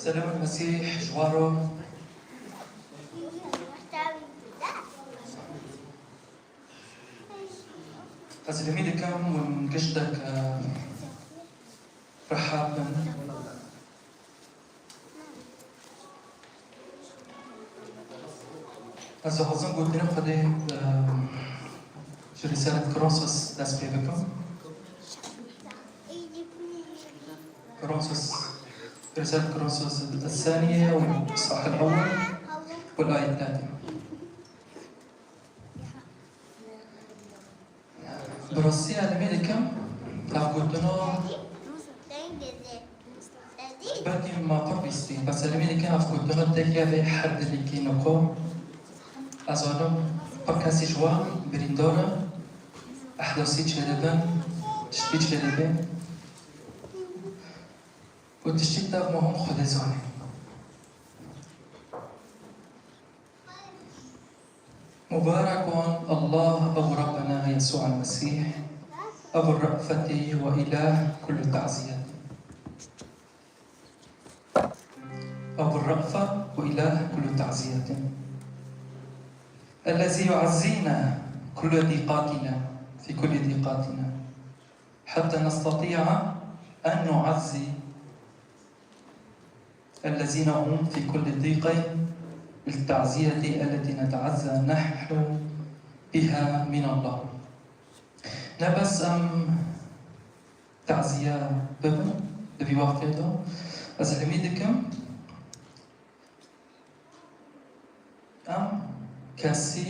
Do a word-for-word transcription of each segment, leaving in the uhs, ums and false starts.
Selamê Mesîh ji we re. Ez limî dikim hûn giştek, eh, rehet bin. Ez dixwazim gotinên Xwedê, eh, ji Rîsalet Korintos dest pê bikim. Korintos, Rîsalet Korintos الثانية والإصحاح الأول والآية ثلاثة. Bi rastî ez limî dikim, ev gotina belkî ma pir bîstî, bes ez limî dikim ev gotina têkevê her dilekî niko. Ez zanim pir kesî ji wan birîndar e, ehdasî çêdibin, tiştî çêdibe. Û tiştî tev muhim Xwedê zanî. مبارك الله أبو ربنا يسوع المسيح، أبو الرأفة وإله كل تعزية. أبو الرأفة وإله كل تعزية، الذي يعزينا كل ضيقاتنا، في كل ضيقاتنا، حتى نستطيع أن نعزي الذين هم في كل ضيق بالتعزية التي نتعزى نحن بها من الله. Ne bes em taziye bibin, di vî wextê de ez limî dikim. Em kesî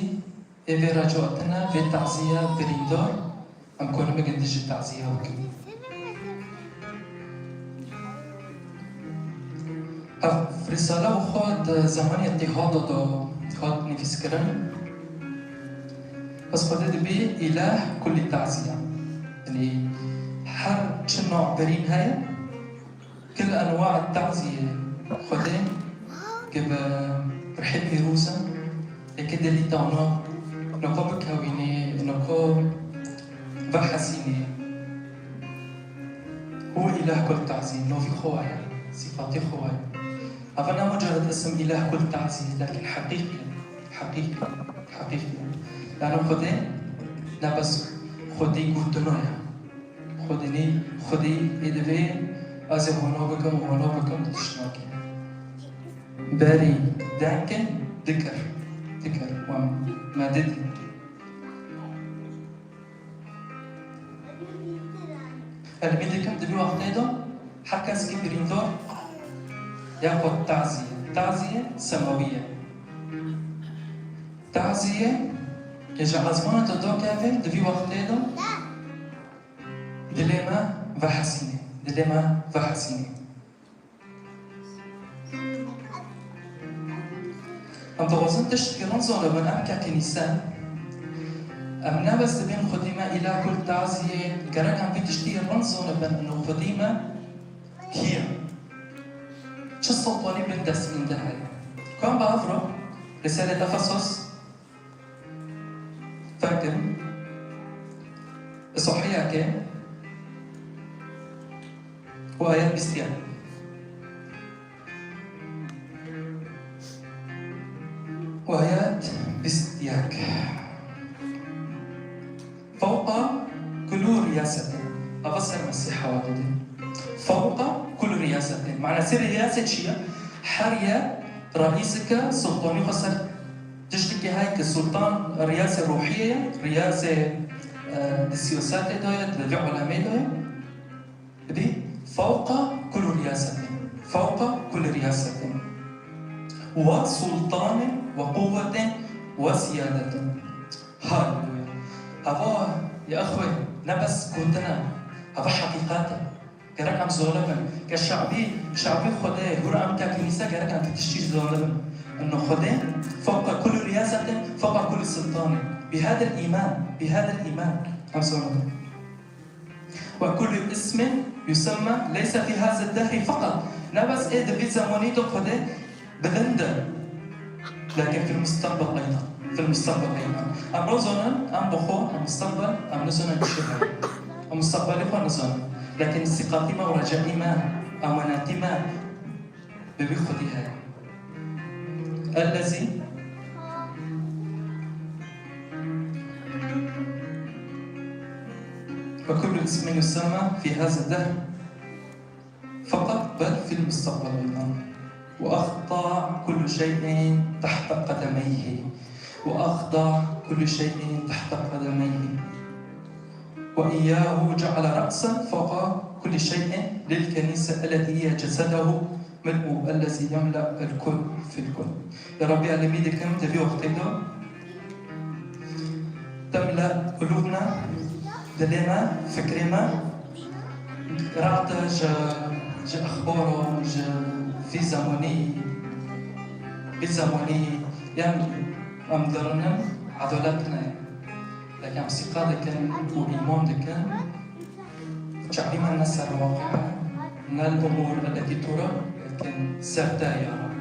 ê vê reca tine, vê taziya birîndar, em konimê gindî jî taziya bikin. Ev rîsale bi xwe di zemanê îttîhada de hat nivîskirin. Bes Xwedê dibî îleh kulî taziya. Yanî her çi nav birîn heye, Kil enwa taziyê Xwedê ke bi rihê pîroz e, eke delî tana, noko bikewînê, noko vehesînê. Hu îlah kul tazî, novî xwe ye, sîfatî xwe ye. Ava ne mucerred isim îlah kul tazî, lakin heqîqî, heqîqî, heqîqî. Yani Xwedê ne bes Xwedî gotino ye. Xwedinî, Xwedî ê divê ez ê hona bikim, hona bikim, tişt nake. Berî dengê dikir, dikir, wan me didî. Elmî dikim di vî wextê de her kes ki birîndar ya xwe tazî ye. Tazîye semawî ye. Tazîye ke ji ezmana te dakeve di vî wextê de Dilê me vehesînê, dilê me vehesînê. Em dixwazin tiştekî rind zanibin, em ke kenîse, em ne bes dibên Xwedî me îla kul taziyê, gerek em vî tiştî rind zanibin, ino Xwedî me kî ye? Çi sultanî bin dest min de heye? Ku em bi ev re, Rîsalê Efesos, Fekin, Isohiyakê û ayet bîst yek. Û ayet bîst yek. Fewqa kulû riyasetê. Ava ser Mesîha wa didê. Fewqa kulû riyasetê. Manasê riyase çi ye? Her ye reîsike sultanî xwe ser Tiştekî heye ki sultan riyasê ruhiyê ye, riyasê, e, di siyasete de ye, di vê alemê de ye. Dibî fewqa kulli riyasetin. Fewqa kulli riyasetin. Ve sultanin ve quwwetin ve siyadetin. Haleluya. Hava, ya exwe, ne bes gotin e. Hava heqîqet e. Gerek em zolibin. Ke şabî, şabî Xwedê, hûr em ke kenîse gerek em tiştî zolibin. Ino Xwedê, fewqa kulli riyasetin, fewqa kulli sultanin. Bihadel îman, bihadel îman. Em zolibin. Ve kulli ismin yusemma leysa fi hazed dehri feqat. Ne bes ê di vî zemanî de Xwedê Bilind e. Lakin fil mustakbel eydan. Fil mustakbel eydan. Em nizanin, em bi xwe, em mustakbel, em nizanin çi heye. Em mustakbelê xwe nizanin. Lakin sîqatî me û recaî me, emanetî me, Bi vî xwedî heye. Ellezî. وكل اسم يسمى في هذا الدهر فقط بل في المستقبل أيضا. وأخضع كل شيء تحت قدميه. وأخضع كل شيء تحت قدميه. وإياه جعل رأسا فوق كل شيء للكنيسة التي هي جسده ملؤه الذي يملأ الكل في الكل. Ya Rabbî, erê me dikim di vî wextê de temla qulûbna, dilê me, fikrê me, rehte ji, ji exbaran, ji vî zemanî, vî zemanî, yan em dirinin, edalet ne. Leke em sîqa dikin û îman dikin, çavê me ne ser waqî ye, ne li umûr eletî tora, lekin ser te ya Rab.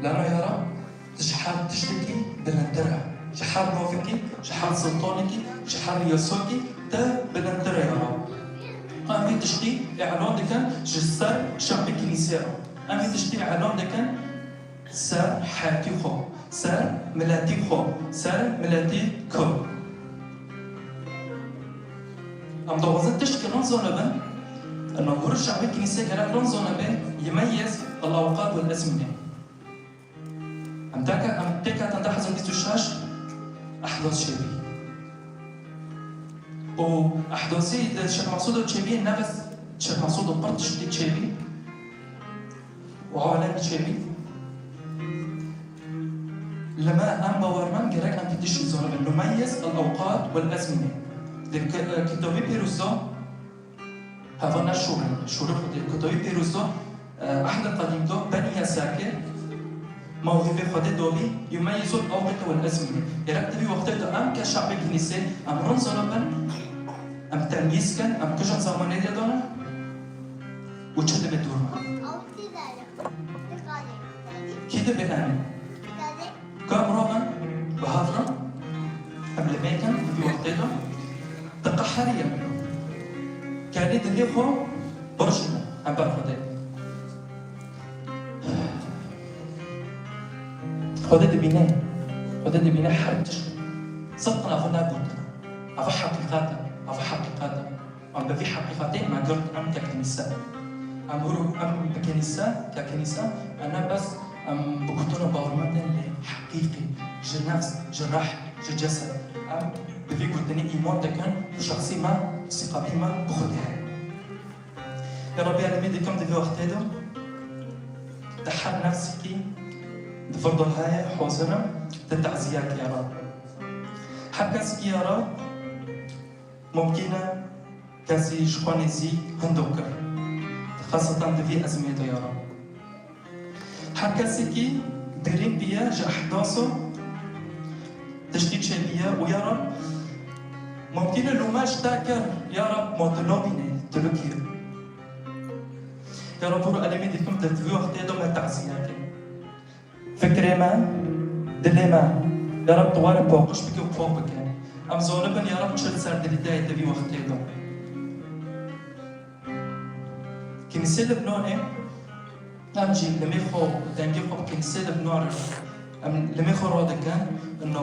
Lano ya Rab, tu ji her tiştekî bilindtir e. Ji her navekî, ji her sultanekî, ji her yasakî te bilindtir e ya Rab. Em vî tiştî îlan dikin ji ser şe'bê Kînîsê re. Em vî tiştî îlan dikin ser heyetî xwe, ser miletî xwe, ser miletî Kurd. Em dixwazin tiştekî rind zanibin, ina hûr şe'bê Kînîsê gerek rind zanibe, yimeyyiz el-awqat wel-ezmîne. Em teke, em têketin du hezar bîst û şeş ehdas çêbî. Û ehdasî di Şêx Mesûd çêbî, ne bes Şêx Mesûd, pir tiştî çêbî. û alemî çêbî. Li me em bawermend gerek em vî tiştî zanibin. Numeyyiz el-awqat wel-ezmîne. Di ki-, kitabê pêrûs de, heva ne şûrê, şûrê Xwedê. Kitabê pêrûs de, eh, Ehdê Qedîm de, Benî Yesa kir, mewhîbê Xwedê dabî, yumeyyiz el-awqat wel-ezmîne. Gerek di vî wextê de em ke şe'bê Kînîsê, em rind zanibin, em temyîz kin, em kîjan zemanê de ne û çi dibe dûr me. Kî dibe em? Ka mirov in, bi hev re, em li mêkin, di vî wextê de, diqeheriye. Kenê dilê xwe birjime, em ber Xwedê. Xwedê dibîne, Xwedê dibîne her tişt. Sidqan ev ne gotin. Ev heqîqet e, ev heqîqet e. Em bi vî heqîqetê me girt em ke kenîse. Em hûr em bi kenîse, ke kenîse, em ne bes em bi gotina bawermendin lê heqîqî, ji nefs, ji reh, ji cesed. Em bi vî gotinê îman dikin û şexsî me, sîqabî me bi Xwedê heye. Ya Rabbî, erê me dikim di vî wextê de, di her nefsekî di vir de heye, hazir im, di taziyekê ya Rab. Her kesekî ya Rab, mumkîn e, kesî ji xwe nêzîk hindo kir. Xeseten di vî ezmê de ya Rab. Her kesekî birîn bûye ji ehdasa tiştî çêbûye û ya Rab, mumkîn e lûme ji te kir, ya Rab, ma tu nabînî, tu li kî yî. Ya Rab, hûr erê me dikim di vî wextê de me taziyekê. Fikrê me, dilê me, ya Rab, tu were paqij bike û pak bike. Em zanibin, ya Rab, çi li ser dilê te ye di vî wextê de. Kînîsê Libnanê, em jî limê xwe, dengê xwe bi Kînîsê Libnan re, em limê xwe radikin, ino,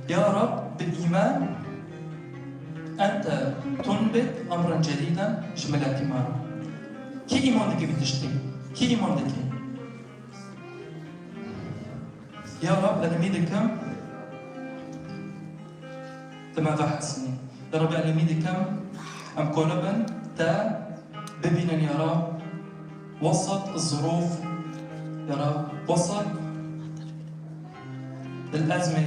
ya Rab, bi îman ente tunbit emran cedîden ji miletî me re. Kî îman dike vî tiştî? Kî îman dike? Ya Rab, erê me dikim, tu me vehesinî. Ya Rab, erê me dikim, em kolibin te bibînin, ya Rab, wesat zurûf, ya Rab, wesat el-ezme,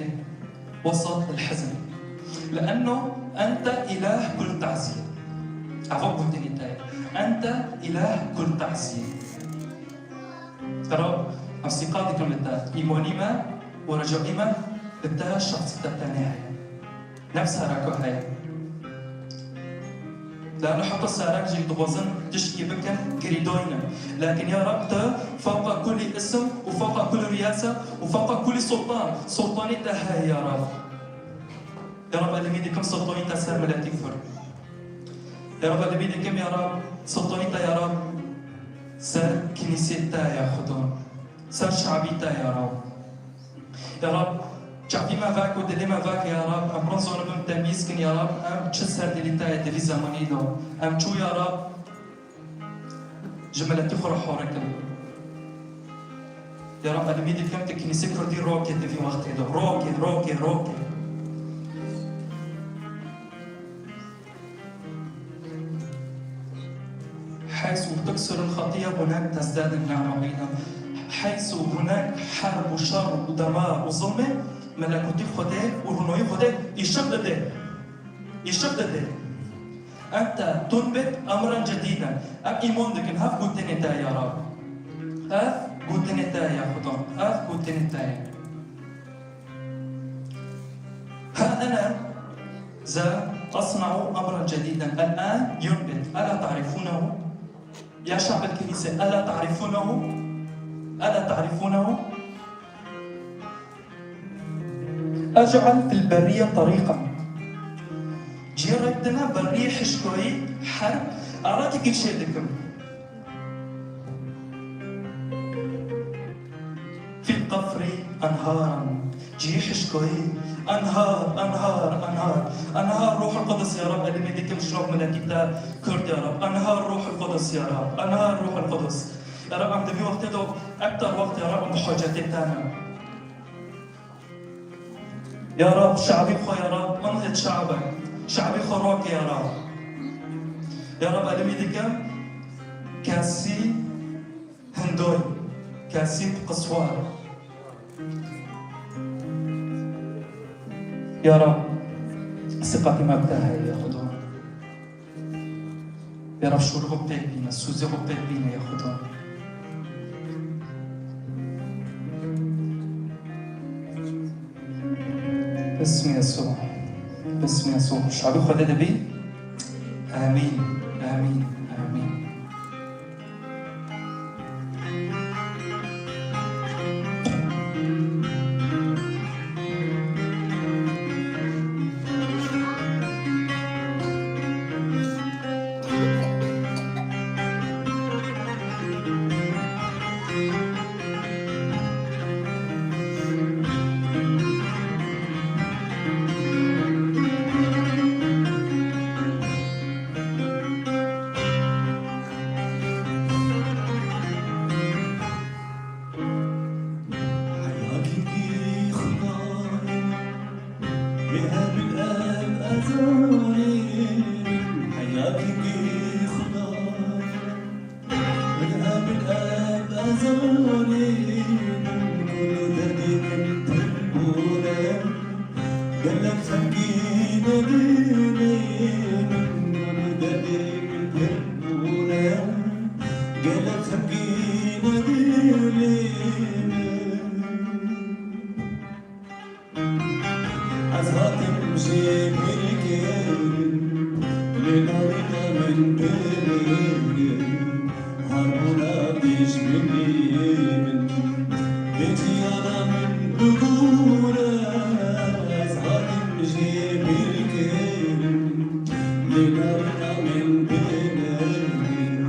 wesat el-hizn. Le'enno ente îlah kul tazîye. Eva gotinê te ye. Ente îlah kul tazîye. Rab, em sîqa dikin li te. Îmanî me û recaî me li te, şexsî te tenê heye. Ne bi sereka heye. Lano heta serek jî dixwazin tiştekî bikin, girêdayî ne. Lekin ya Rab, te fewqa kulî isim û fewqa kulî riyasa û fewqa kulî sultan, sultanî te heye ya Rab. Ya Rab, erê me dikim sultanî te ser miletî Kurd. Ya Rab, erê me dikim ya Rab, sultanî te ya Rab, Ser kinîsê te ya Xudan. Ser şabî te ya Rab. Ya Rab, çavî me vek û dilê me vek ya Rab. Em rizon bim temîz kin ya Rab. Em çi ser dilî te ye di vî zemanî de. Em çû ya Rab. Ji miletî xwe re hore kin. Ya Rab, elimî dikim tu kinîsê Kurdî rokê di vî wextê de. Rokê, rokê, rokê. حيث تكثر الخطية هناك تزداد النعمة. حيث هناك حرب وشر ودمار وظلمة، ملكوتي Xwedê û rûnoyî Xwedê îşiq dide. Îşiq dide. أنت تنبت أمرا جديدا. Em îman dikin, hev gotinê te ya Rab. Hev gotinê te ya Xudan. Hev gotinê te ye. ها أنا ذا أصنع أمرا جديدا الآن ينبت، ألا تعرفونه؟ يا شعب الكنيسة، ألا تعرفونه؟ ألا تعرفونه؟ أجعل في البرية طريقا. Cihê rêk dina beriyê hişkoyî herb, aratekî çêdikim. في القفر أنهارا. Cihê hişkoyî. أنهار، أنهار، أنهار. أنهار روح القدس يا رب، elimê dikim şirok miletî te Kurd ya Rab. أنهار روح القدس يا رب، أنهار روح القدس. Ya Rab, em di vî wextê de ekter wext ya Rab, em di hacetê te ne. Ya Rab, şabî xwe ya Rab, انهض شعبك. Şabî xwe rokê ya Rab. Ya Rab, elimî dikim kesî hindoy, kesî qiswar. Ya Rab, siqetî me bi te heye ya Xuda. Ya Rab, şûrê xwe pêk bîne, sûzê xwe pêk bîne ya Xuda. Bismî Yesû. Bismî Yesû. Şabî Xwedê dibî. Amîn. Amîn. Amîn. Gelek xemgîn e dilê min, derdê min pir bûne. Gelek xemgîn e dilê min. Ez hatim jê bîrkirin, lê navîna min pê min, harbûna dijminê min, vê jiyana min bigûre. Ez hatim jê bîrkirin, lê navîna min pê min,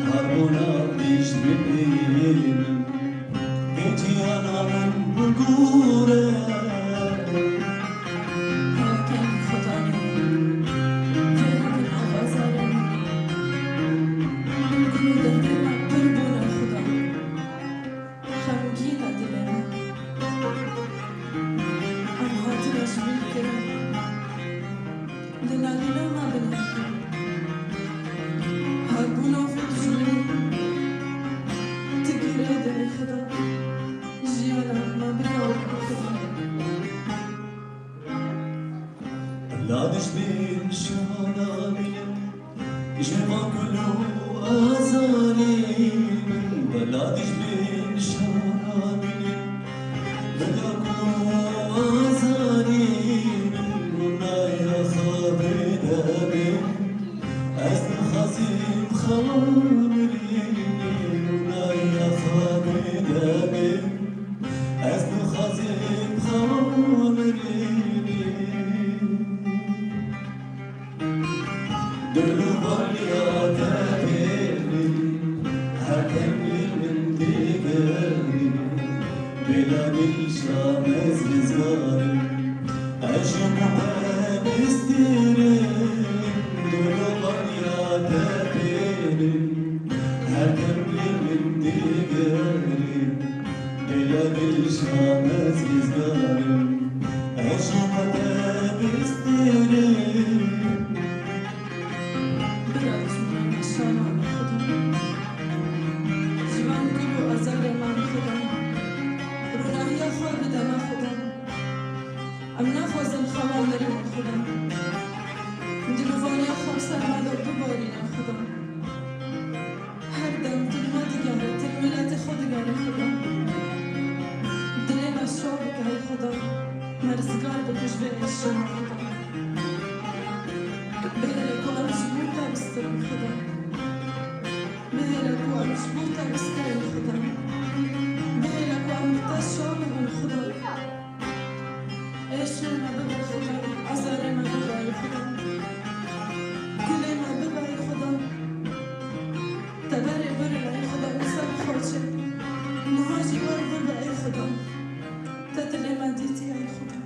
harbûna dijminê min. Vê jiyana min bigûre. Hevkeng Xudanê min, vê hebin ava zarê min. Gul û derdê me pir bûne Xuda. Xemgîn e dilê min. Em hatine ji bîr kirin. Li nalîna me bine. Harbûna vê dijminê tu girê dilê Xuda. Jiyana me bike wek Xuda. Bila dijmin şana bîne. Ji van kul û azarê min, bila dijmin şana bîne. Bila kul û azarê min, rûnaya xwe bide min. Ez dixwazim xewa mirî, rûnaya xwe bide min. Ez dixwazim xewa mirî. Dil û baliya te tê Temlî min digerim, bêla dilşa me zizgarim. Ez ji xwe bistêrim, dûr û banya te pêrim. Her temlî min digerim, bêla dilşa me zizgarim. Ez ji xwe bistêrim. Bira çûna şana Xuda. Ji van gul û azarê me Xuda. Ronahiya xwe bide me Xuda. Em naxwazin xewa mirî Xuda. Dilovaniya xwe bi ser me de bibarîne Xuda. Her dem tu li me digere, tu li miletê xwe digere Xuda. Dilê me şa bike ey Xuda. Me rizgar bike ji vê êşê me Xuda. Bihêle ku em ji bo te bistirin Xuda. Bihêle ku em ji bo te bistirin Xuda. Bihêle ku em bi te şa bibin Xuda. Êşê me bibe Xuda, azarê me bibe ey Xuda. Kulê me bibe ey Xuda. Te berê birin ey Xuda, li ser xorçê. Niha jî wer bibe ey Xuda. Te dilê me dîtî ey Xuda.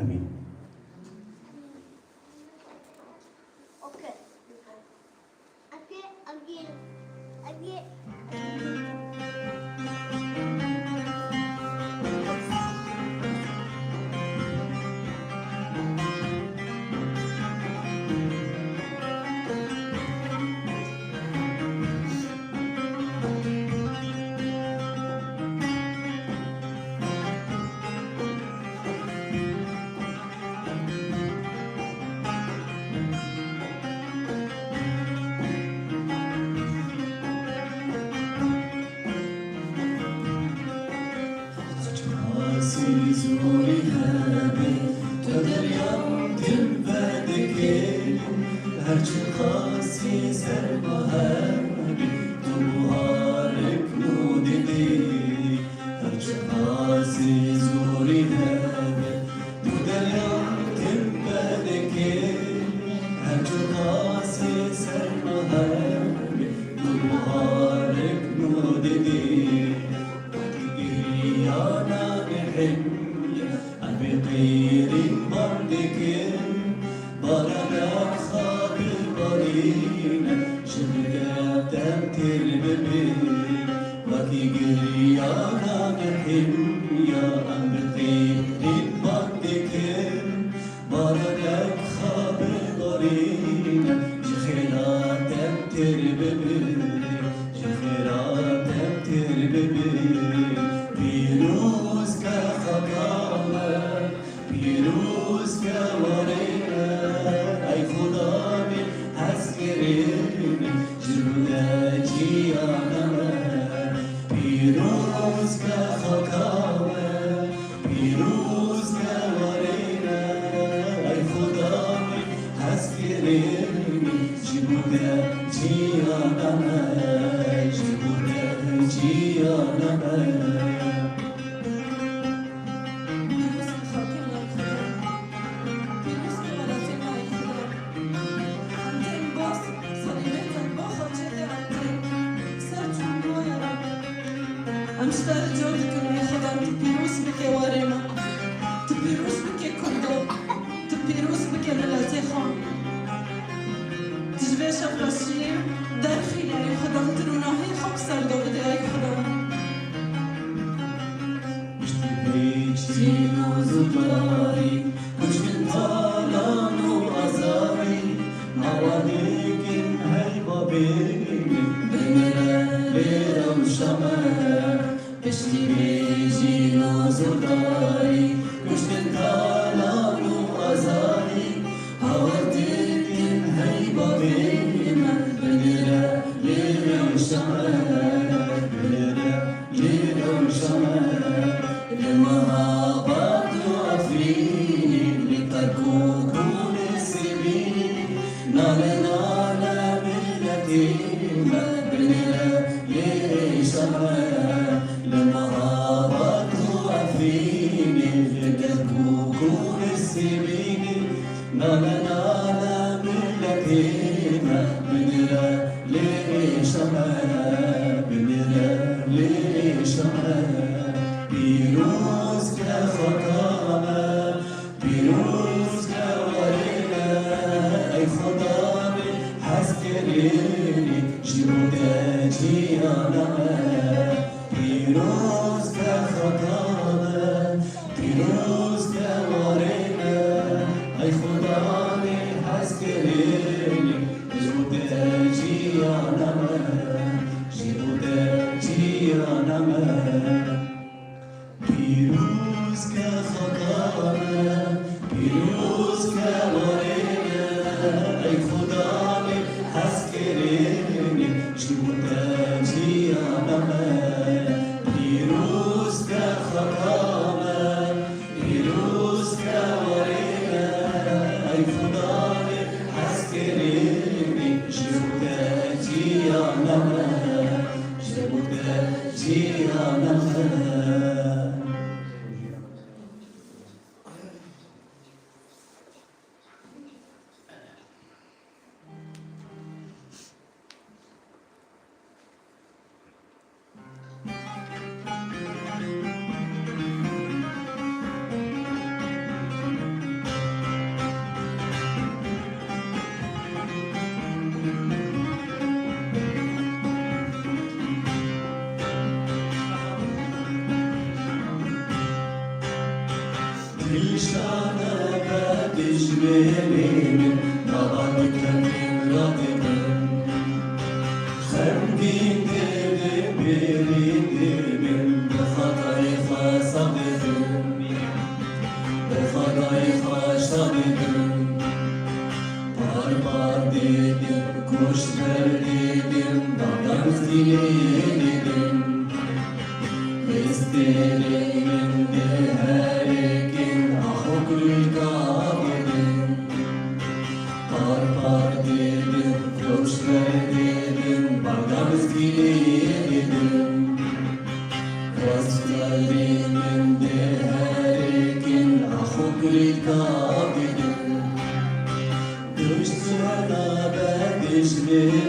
Emîn. Qasî zorî hebe, tu derya din vedikê. Her çi qasî serma hebe, tu buharek nû didî. Her çi qasî zorî hebe, tu derya tim vedikê. Her çi qasî serma hebe, tu buharek nû didî. Wekî gihiyana nehemiya, em bi qîrîn bar dikin. Barana xwe bibarîne, ji xêra te em têr bibin. Wekî giriyana nehemiya, em bi qîrîn bar dikin. Barana xwe bibarîne, ji xêra te em têr bibin. Ji xêra te em têr bibin. Pîroz ke xaka me. Pîroz ke warê me, ey Xudanê hezkirin, ji bo te ciyana me. Pîroz ke xaka me, pîroz ke warê me, ey Xudanê hezkirin, ji bo te ciyana me, ji bo te ciyana me. Pîroz ke xakê me ey Xuda. Pîroz ke welatê me ey Xuda. Em tên bas, salîbê te ba xaçê te em tên. Ser çûn goya Reb. Em ji te rica dikin ey Xuda, tu pîroz bike warê me. Tu pîroz bike Kurdo. Tu pîroz bike miletê xwe. Tu ji vê şerxweşiyê derxîne ey Xuda, tu rûnahiyê xwe bi ser de bide ey Xuda. Piştî vê cîn û zûdarî, kuştin, talan û azarî, hawa dikin hey babê min, binire lê rewşa me. Piştî vê cîn û zûdarî, kuştin, talan û azarî, hawa dikin hey babê min, binire lê rewşa me, binire lê rewşa me. Li Mehabad û Efrînê, li Kerkûk û li Sêbînê, nale nale miletê me, binire lê rewşa me. Li Mehabad û Efrînê, li Kerkûk û li Sêbînê, nale nale Binêre lê êşa me, binêre lê êşa me, pîroz ke xaka me, pîroz ke warê me, ey Xudanê hezkirinî, ji bo te ciyana me, pîroz ke xaka me. Pîroz ke warê me, ey Xudanê hezkirinî, ji bo te ciyana me, ji bo te ciyana me. Pîroz ke xaka me, pîroz ke warê me, ey Xudanê hezkirinî, ji bo te ciyana me. Pîroz ke xaka me, Pîroz ke warê me, ey Xudanê hezkirinî, ji bo te ciyana me, ji bo te ciyana me. Dilşade be dijminê min, dava dikevim radibim. Xemgîn dibim, birîn dibim, bi Xwedayê xwe sax dibim. Bi Xwedayê xwe sax dibim. Par par dibim, goş ber dibim, dava mizgînê dibim. Hêstêrê min dê herêkin, axo kulîlka didin. Par par didin, koçber didin, barda mizgînê didin. Hêstêrê min dê herêkin, axo kulîlka didin. Duşmana be dijminê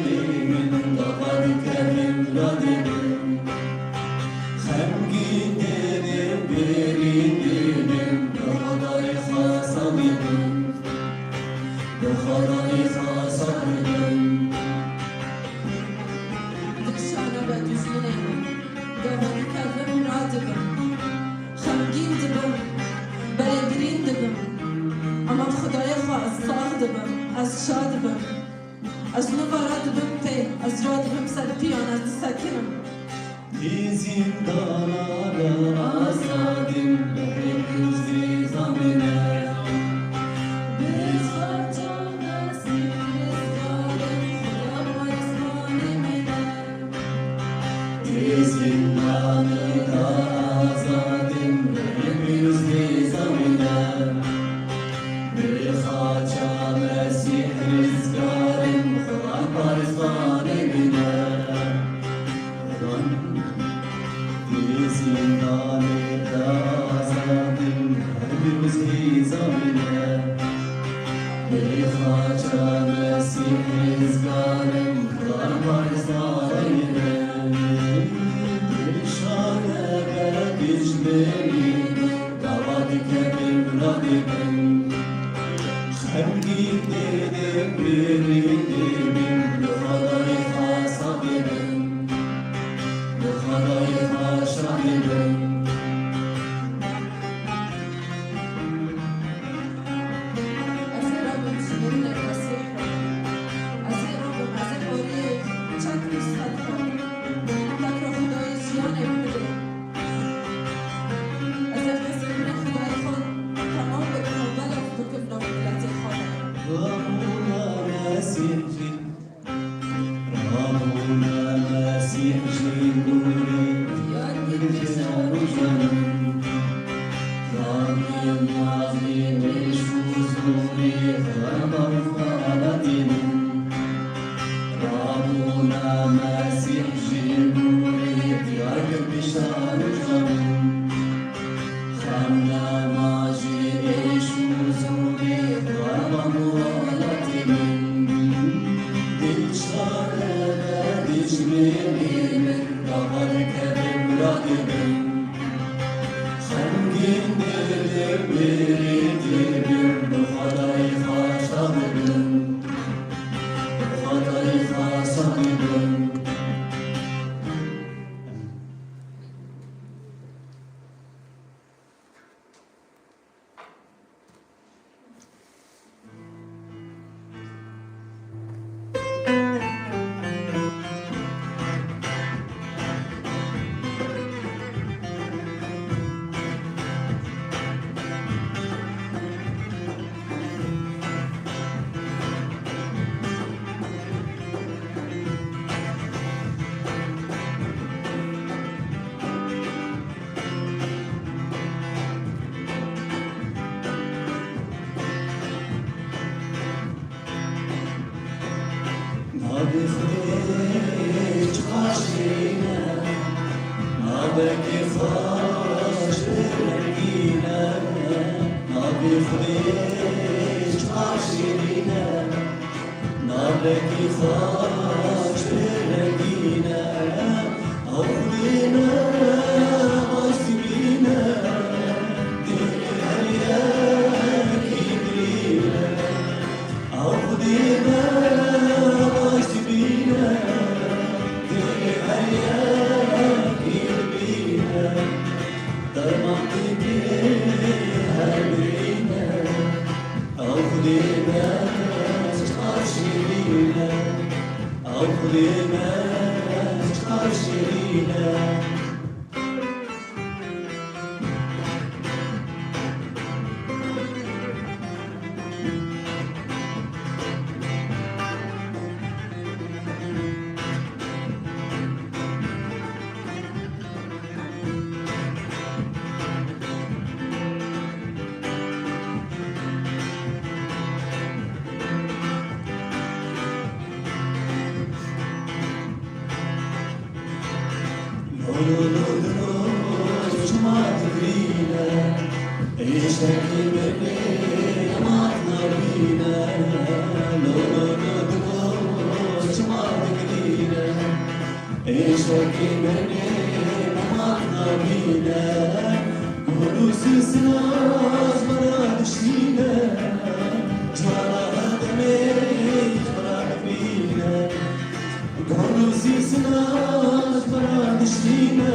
min, dava dikevim radibim. Xemgîn dibim, birîn dibim, bi Xwedayê xwe sax dibim. Bi Xwedayê xwe sax dibim. Dilşana be dijminê min, dava dikevim radibim. Xemgîn dibim, belê birîn dibim. Ama bi Xwedayê xwe ez sax dibim, ez şa dibim. Ez nû va radibim pê, ez radibim ser piyan, ez disekinim. Di zîndana de azadim, bi hêvî û zîzamê ne. Bi xaça me sî rizgarim, Xuda parêzvanê me ne. Di zîndanê de azadim, rihê pîroz dê zamîne. Bi xaça Mesîh rizgarim, Xudan parêzvanê min e. Xudan, di zîndanê de azadim, Xwedê çiqas şîrîn e, navekî xweş pê rengîn e. Navê Xwedê çiqas şîrîn e, navekî xweş pê rengîn e. Ew Xwedê me baş dibîne, dê her yekî birîne. Ew Xwedê me baş dibîne, dê her yekî dibîne. Derman dike her birîne. Ew Xwedê me çiqas şîrîn e. Ew Xwedê me çiqas şîrîn e. Lo, lo, lo, dilo, çima digrîne? Êşekî min ê dema nabîne. Lo, lo, lo, dilo, çima digrîne? Êşekî min ê dema nabîne. Gul û sîsina ji min re dişîne. Ciyana her demê ji min re dibîne. Gul û sîsina ji min re dişîne,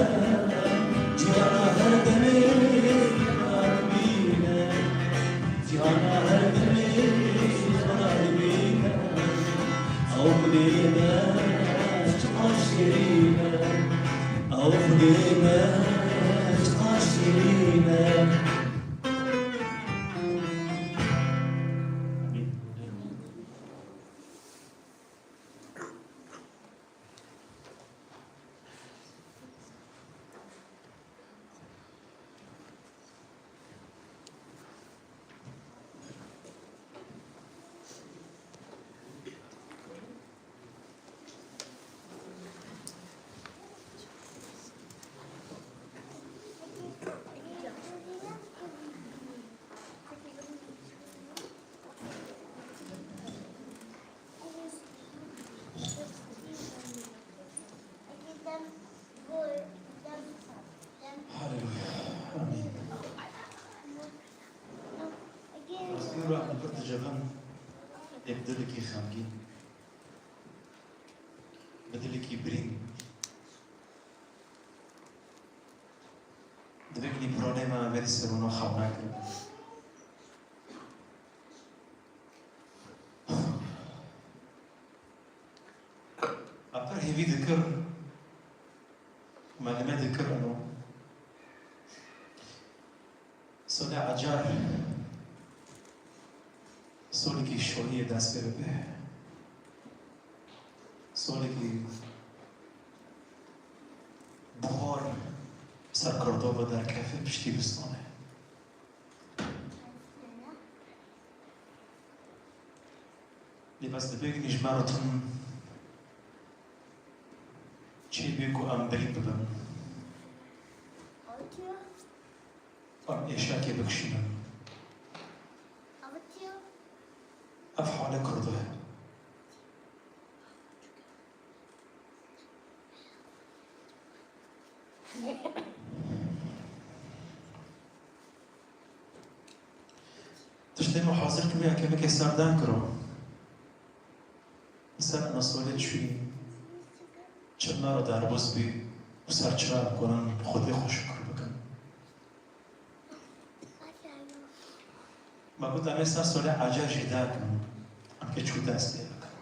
ciyana her demê ji min re dibîne, ciyana her demê ji min re dibîne. Ew Xwedê me çiqas şîrîn e, ew Xwedê me çiqas şîrîn e. Haleluya. Amîn. Rastî, ruh min pir dicivin, ê bi dilekî xemgîn, bi dilekî birîn. Dibêjin, piranê me berî serûna xew nakin. Me pir hêvî dikir, me li me dikir ino. Solê ecar, solekî şohiyê dest pê bibe. Solekî bihar ser Kurdo ve derkeve piştî zistanê. Lê bes dibêjin ji me re tim çêbê ku em birîn bibin. Em êşakê bikişînin. Ev hale Kurdo ye. Tiştê min hazir kiriye, kevike serdan kiro. Li ser ena solê çûyî, çi me re derbas bî û ser çira em konin Xwedê xwe şikir bikin. Me got, em ê ser solê ecar jî derkevin, em kê çû dest pê bikin.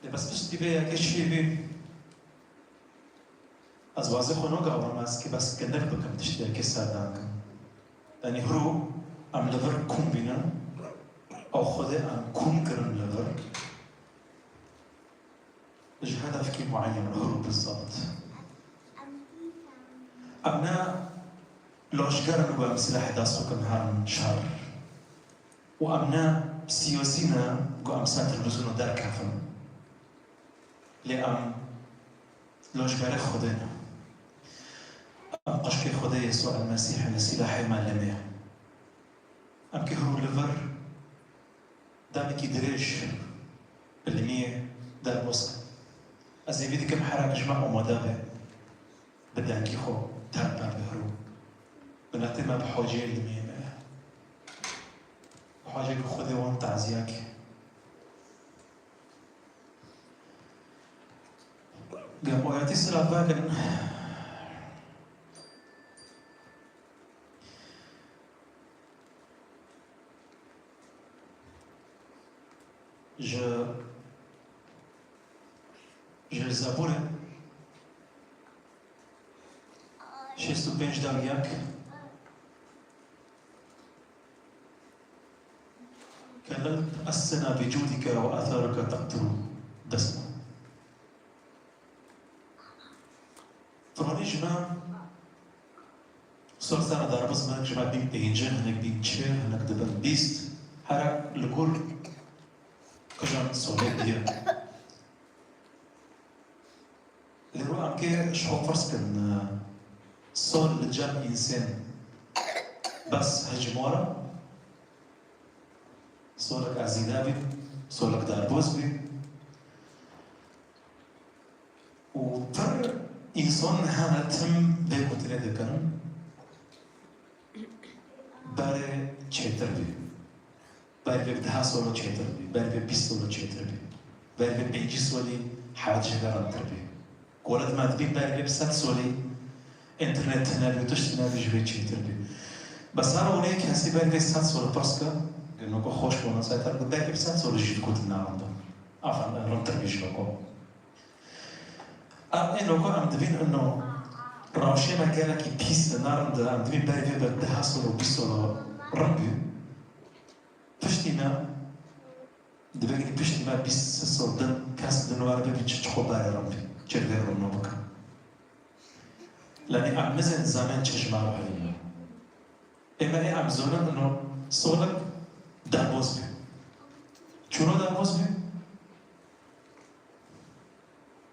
Lê bes piştî vê yekê çi bî? Ez wazê xwe nagavim, ez kê bes kinik bikim tiştê yekê serdan kim. Yanî hiro em li vir kom bînin, ew Xwedê em kom kirin li vir. Ji hedefkî mueyen hiro bizabt. Em ne lajger in û em silahê dest xwe kin herin şer. Û em ne siyosî ne ku em ser televîzyonê derkevin. Lê em lojberê Xwedê ne. Em quşkê Xwedê Yesû El-Mesîh ne, sîlahê me limê ye. Em kê hûr li vir demekî dirêj bi limiyê derbas in. Ez hêvî dikim herak ji me amade be, bi dengî xwe tem ber bihiro. Miletê me bi hocê limiyê me ye. Hocê ku Xwedê wan taziyek. Gem oyatî silav vekin. Ji, ji Zeburê şêst û pênc dal yek. كللت أسنا بجودك وآثارك تقطر دسما. Piranî ji me sol ser derbas, hinek ji me bîn pêncî, hinek bîn çil, hinek dibin bîst. Here li gor kijan solê diye. Lê ro em kê ji xwe firz kin, e, sol li cem însên bes hicmar e, solek ezîde bî, solek derbas bî. Û pir însan hene tim vê gotinê dikin, berê çêtir bî. Berê vê bi deha solo çêtir bî, berê vê bîst solo çêtir bî, berê vê pêncî solî hewet ji vê rintir bî. Golet me dibî berê vê bi sed solî înternet tune bî û tişt tune bî ji vê çêtir bî. Bes her ronê kesî berê vê sed solo pirs ke, gelo ku xweş bûna ser ter, berê vê bi sed solo jî digotin ne rind e. Afen, rintir bî ji vê ku. Em ê noko em dibîn ino rewşê me gelekî pîs e, ne rind e, em dibîn berê vê bi deha solo, bîst solo rind bî. Piştî me, divê piştî me bîst sê sal din kes din wer bibî çi çi xwe berê rin bî, çi vê rin nû bikin. Lenî em nizên zamen çi ji me re heye. Ê me ê em zonin ino solek derbas bî. Çûno derbas bî?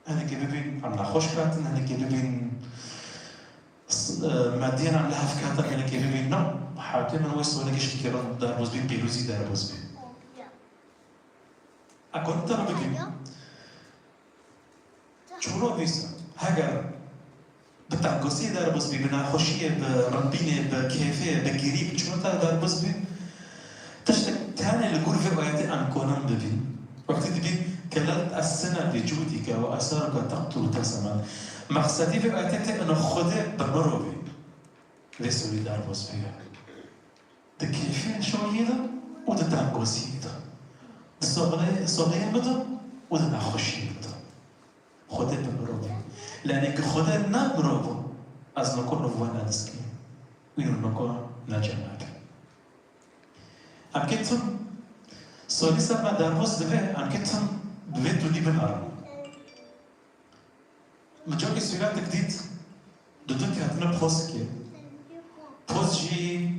Hinekî bibîn em nexweş ketin, hinekî bibîn s-, e, mediyan em li hev ketin, hinekî bibîn na. Hewtê min wê solekî ji fikê min derbas bî, pîrozî derbas bî. Ekonomî te re bibîn. Çûno vîsa. Heger Bi tengosiyê derbas bî, bi nexweşiyê, bi rimbînê, bi kêfê, bi girî, bi çûneta derbas bî. Tiştek tenê li gor vê ayetê em konin bibîn. Wextî dibîn, "Kelelt essena bi cûdike ve esaruke teqtulu tesemen." Mexsedî vê ayetê tê ino Xwedê bi mirovî vê sorî derbas bî. Di kêfên şoyî de û di tengosiyê de. Di soxleyê, soxleyê min de û di nexweşiyê min de. Xwedê bi mirov bû. Lenê ki Xwedê ne mirov bû, ez noko nû we nediskî. Wî noko ne cenab. Em kê tim solî ser me derbas dibe, em kê tim bi vê tundî binarin. Min cokê sûretek dît, di du ketine postikê. Post jî,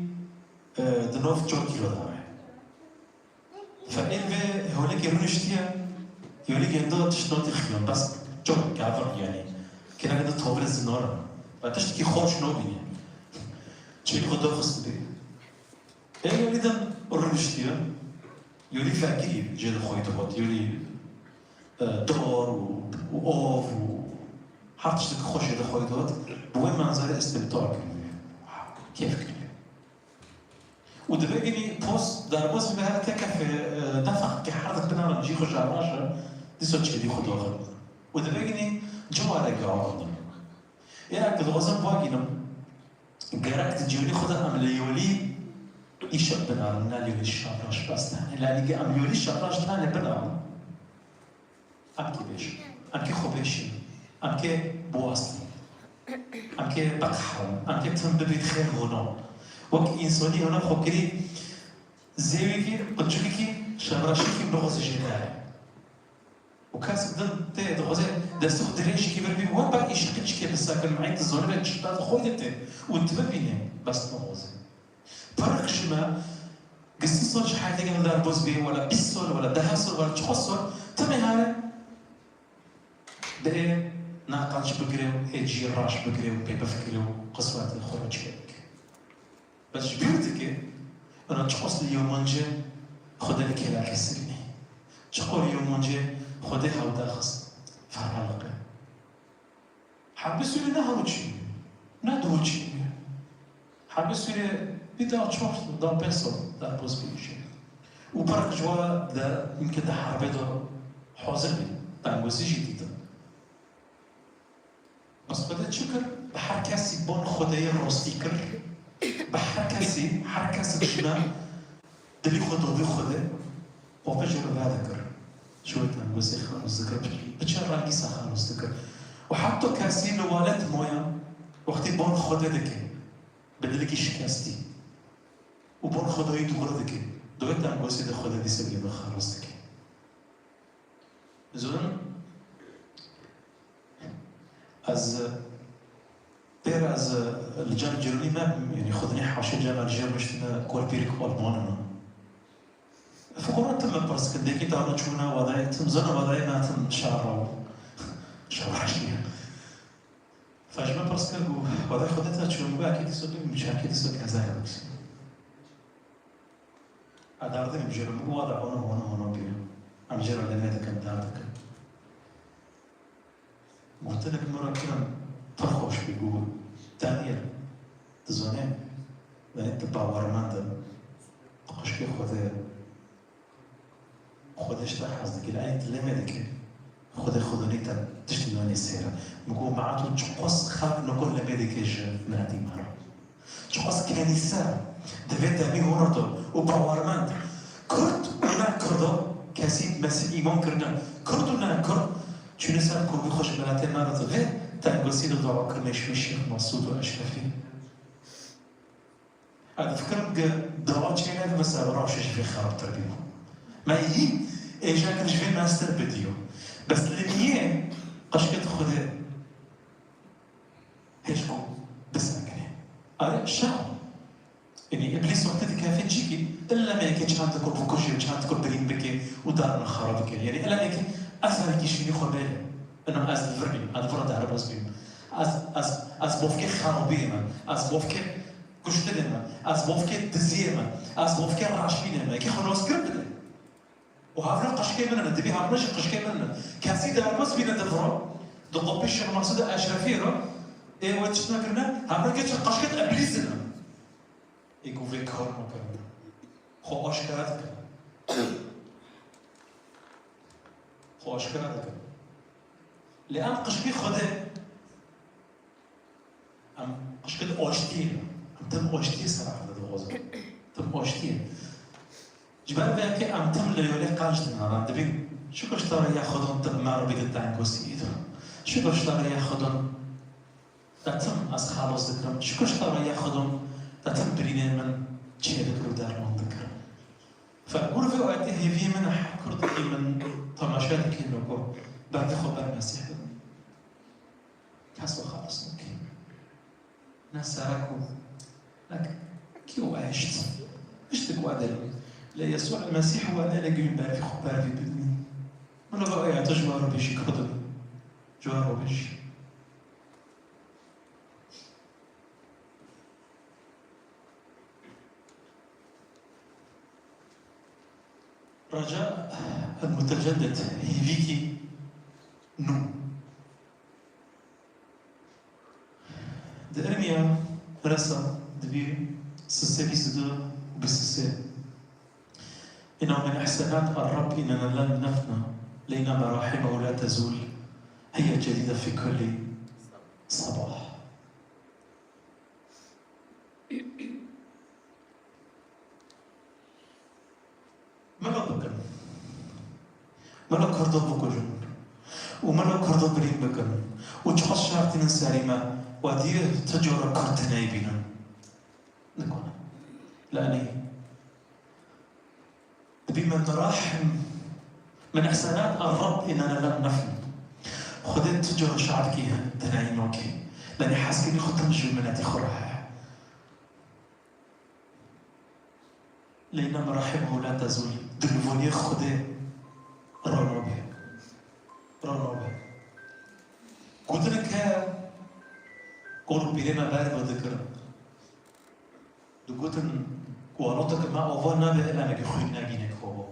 e, di nov çar kîlo de me. Fe ên vê holekê rûniştiye, holê gendo tişt notî xiyon, bes çok kavir yani. Kena gendo tovre zinor. Ve tiştekî xweş nobîne. Çêlî xwe doxist bî. Ê yolî din rûniştiye. Yolî fekirî jê di xwe dihot. Yolî, e, dor û, û ov û her tiştek xweş jê di xwe dihot. Bi wê manzarê istimtar kiriye. Kêf kiriye. Û divê ginî post derbas bibe her te kefê, e, defeqkê her di binarin cî xwe ji hev naşe, dîsa çêlî xwe doxin. Û divê ginî ceware gawandin. Ê ek dixwazim bagînim, Gerek di cihê xwe de em li yolî îşev binarin, ne li yolî şevreş bes tenê. Lê lîgê em yolî şevreş tenê binarin, em kê bêjin, em kê xwe bêşînin, em kê biwestin, em kê biqehrin, em kê tim bibît xêr hûno. Wek însanî hûno xwe kirî zêwîkî, quncikî, şevreşîkî bixwazî jê dere. Û kesek din tê dixwaze destê xwe dirêjîkî vir bî, we ber îşiqî çikê bisekin, mehî tu zonibê çi ber xwe de tê û tu bibînê, bes nixwaze. Pirk ji me Gi sî sor ji heyatê gel derbas bî, wela bîst sor, wela deh sor, wela çil sor, timê here. Dê na qenc bigire û ê cî raş bigire û pê bifkire û qiswetê xwe re çêbike. Bes ji bîr dike, ina çiqas li Yomence Xwedê li kêlekê sirînê. Çiqor Yomence Xwedê hewda xist. Ferhaliqe. Herbê Sûriyê ne hewçî, ne duhçî. Herbê Sûriyê bî da çar, da pênc sal derbas bî jî. Û perek ji wa de, yimke di herbê de hazir bî. Tengozî jî dîtin. Bes Xwedê çi kir? Bi her kesî bon Xwedê yê rastî kir. Bi her kesî, her kesî çûna dilî xwe dodî Xwedê, Xwedê jê re vedikir. Ji wê tengosî xelos dikir. Bi çi rengî se xelos dikir. Û heta kesî li walet moya, wextî bon Xwedê dike, bi dilekî şikestî. Û bon Xwedayî dûre dike. Di wê tengosî de Xwedê dîsa wî xelos dike. Zonin, ez, pêr ez li cem ciranî me, yanî xwedinî haşê cem ez jê rûniştine kol pîrik Alman in. Fiqora tim me pirs kir, dêkî dano çûna wadayê tim, zana wadayê me tim şar ra, şar ra şiye. Fe ji me pirs kir, got, wadayê xwedê te çû? Min got, ekê dîsa bim, ekê dîsa keza ye. Ez derdimîm jê re, min got, wada hono, hono, hono bî. Em jê re lê nedikin, derdikin. Gotinek min re kirin, pir xweş bî, got, Daniel, tu zanî, yanî tu bawermend e, tu qişkê Xwedê ye. Xwedê ji te hez dike, lê tu lê me dike. Xwedê xwedonî te tiştî nanî sêr e. Min got, meha tu çiqas xelk nokor lê me dike ji miletî me re. Çiqas kenîse di vê demî hûn re do û bawermend, Kurd û ne Kurdo, kesî Mesîh îman kirine, Kurd û ne Kurd, çûne ser kovî xwe ji miletê me re di vê tengosî de dawa kirine ji Şêx Mesûd û Eşrefî. Ez difikirim ke dawa çênedibe ser rewşê ji vê xerabtir bî. Me hîn êja kir ji vê mestir bidiyo. Bes li niyê qişkê di Xwedê hêj ku bisekinê. Are şer. Yanî Îblîs wextê dikeve cîkî, illa me yekê çend ku bikujê û çend ku birîn bike û darna xera bike. Yanî illa me yekê eserekî şînî xwe bêle. Ina ez li vir bîm, ez li vir derbas bîm. Ez, ez, ez bofkê xerabiyê me. Ez bofkê kuştinê me, ez bofkê diziyê me, ez bofkê reşbînê me, yekê xwe naskirin bide. Û hevna qişkê min in, dibî hevna jî qişkê min in. Kesî derbas bîne di vira, di qopî Şêx Mesûd Eşrefî re, ê wê tişt nekirine, hevna keçe qişkê di Îblîs in. Ê ku vê kar nakirin. Xwe aşkere dikin. Xwe aşkere dikin. Lê em qişkî Xwedê Em qişkê di aştiyê ne. Em tim aştiyê ser erdê dixwazin. Tim aştiyê. Ji ber vê yekê em tim li yolê qenc dinarin. Dibîn, şikir ji te re ya Xwedon tim me re bidî tengosî îdo. Şikir ji te re ya Xwedon te tim ez xelos dikirim. Şikir ji te re ya Xwedon te tim birînê min çê dikir û derman dikir. Fe gor vê ayetê hêviyê min e, her kurdekî min temaşe dikî noko. Berdê xwe ber Mesîh bidin. Kes we xelas nake. Ne serek û ne kî û eşt. Tiştek we dil. Lê Yesû el Mesîh we ne lê gurî bervî xwe bervî bidmî. Min ve aya tu ji we re bêjî, Xwedê ji we re bêjî. Reca el-Muteceddid, hêvîkî nû. Di Irmiya resa dibî sisê bîst û du û bîst û sê. إنه من إحسانات الرب إننا لم نفنى، لأن مراحمه لا تزول، هي جديدة في كل صباح. Melo bikin. Melo Kurdo bikujin. Û melo Kurdo birîn bikin. Û çiqas şertînin serî me. We dî tu cara Kurd tineyî bînin. Nikone. Lanî. Dibî min rahim. Min ihsanat ar-Rab inana lam nefn. Xwedê tu cara şe'bkî tineyî nokê. Lanî hezkirî xwe tim ji miletî xwe re heye. Lê ne merahimehu la tezûl. Dilvoniyê Xwedê ranobe. Ranobe. Gotinek heye, kol û pîrê me berê xwe dikirin. Digotin, ku waloteke me ava nabe, elamekî xwîn nagîne ki ava.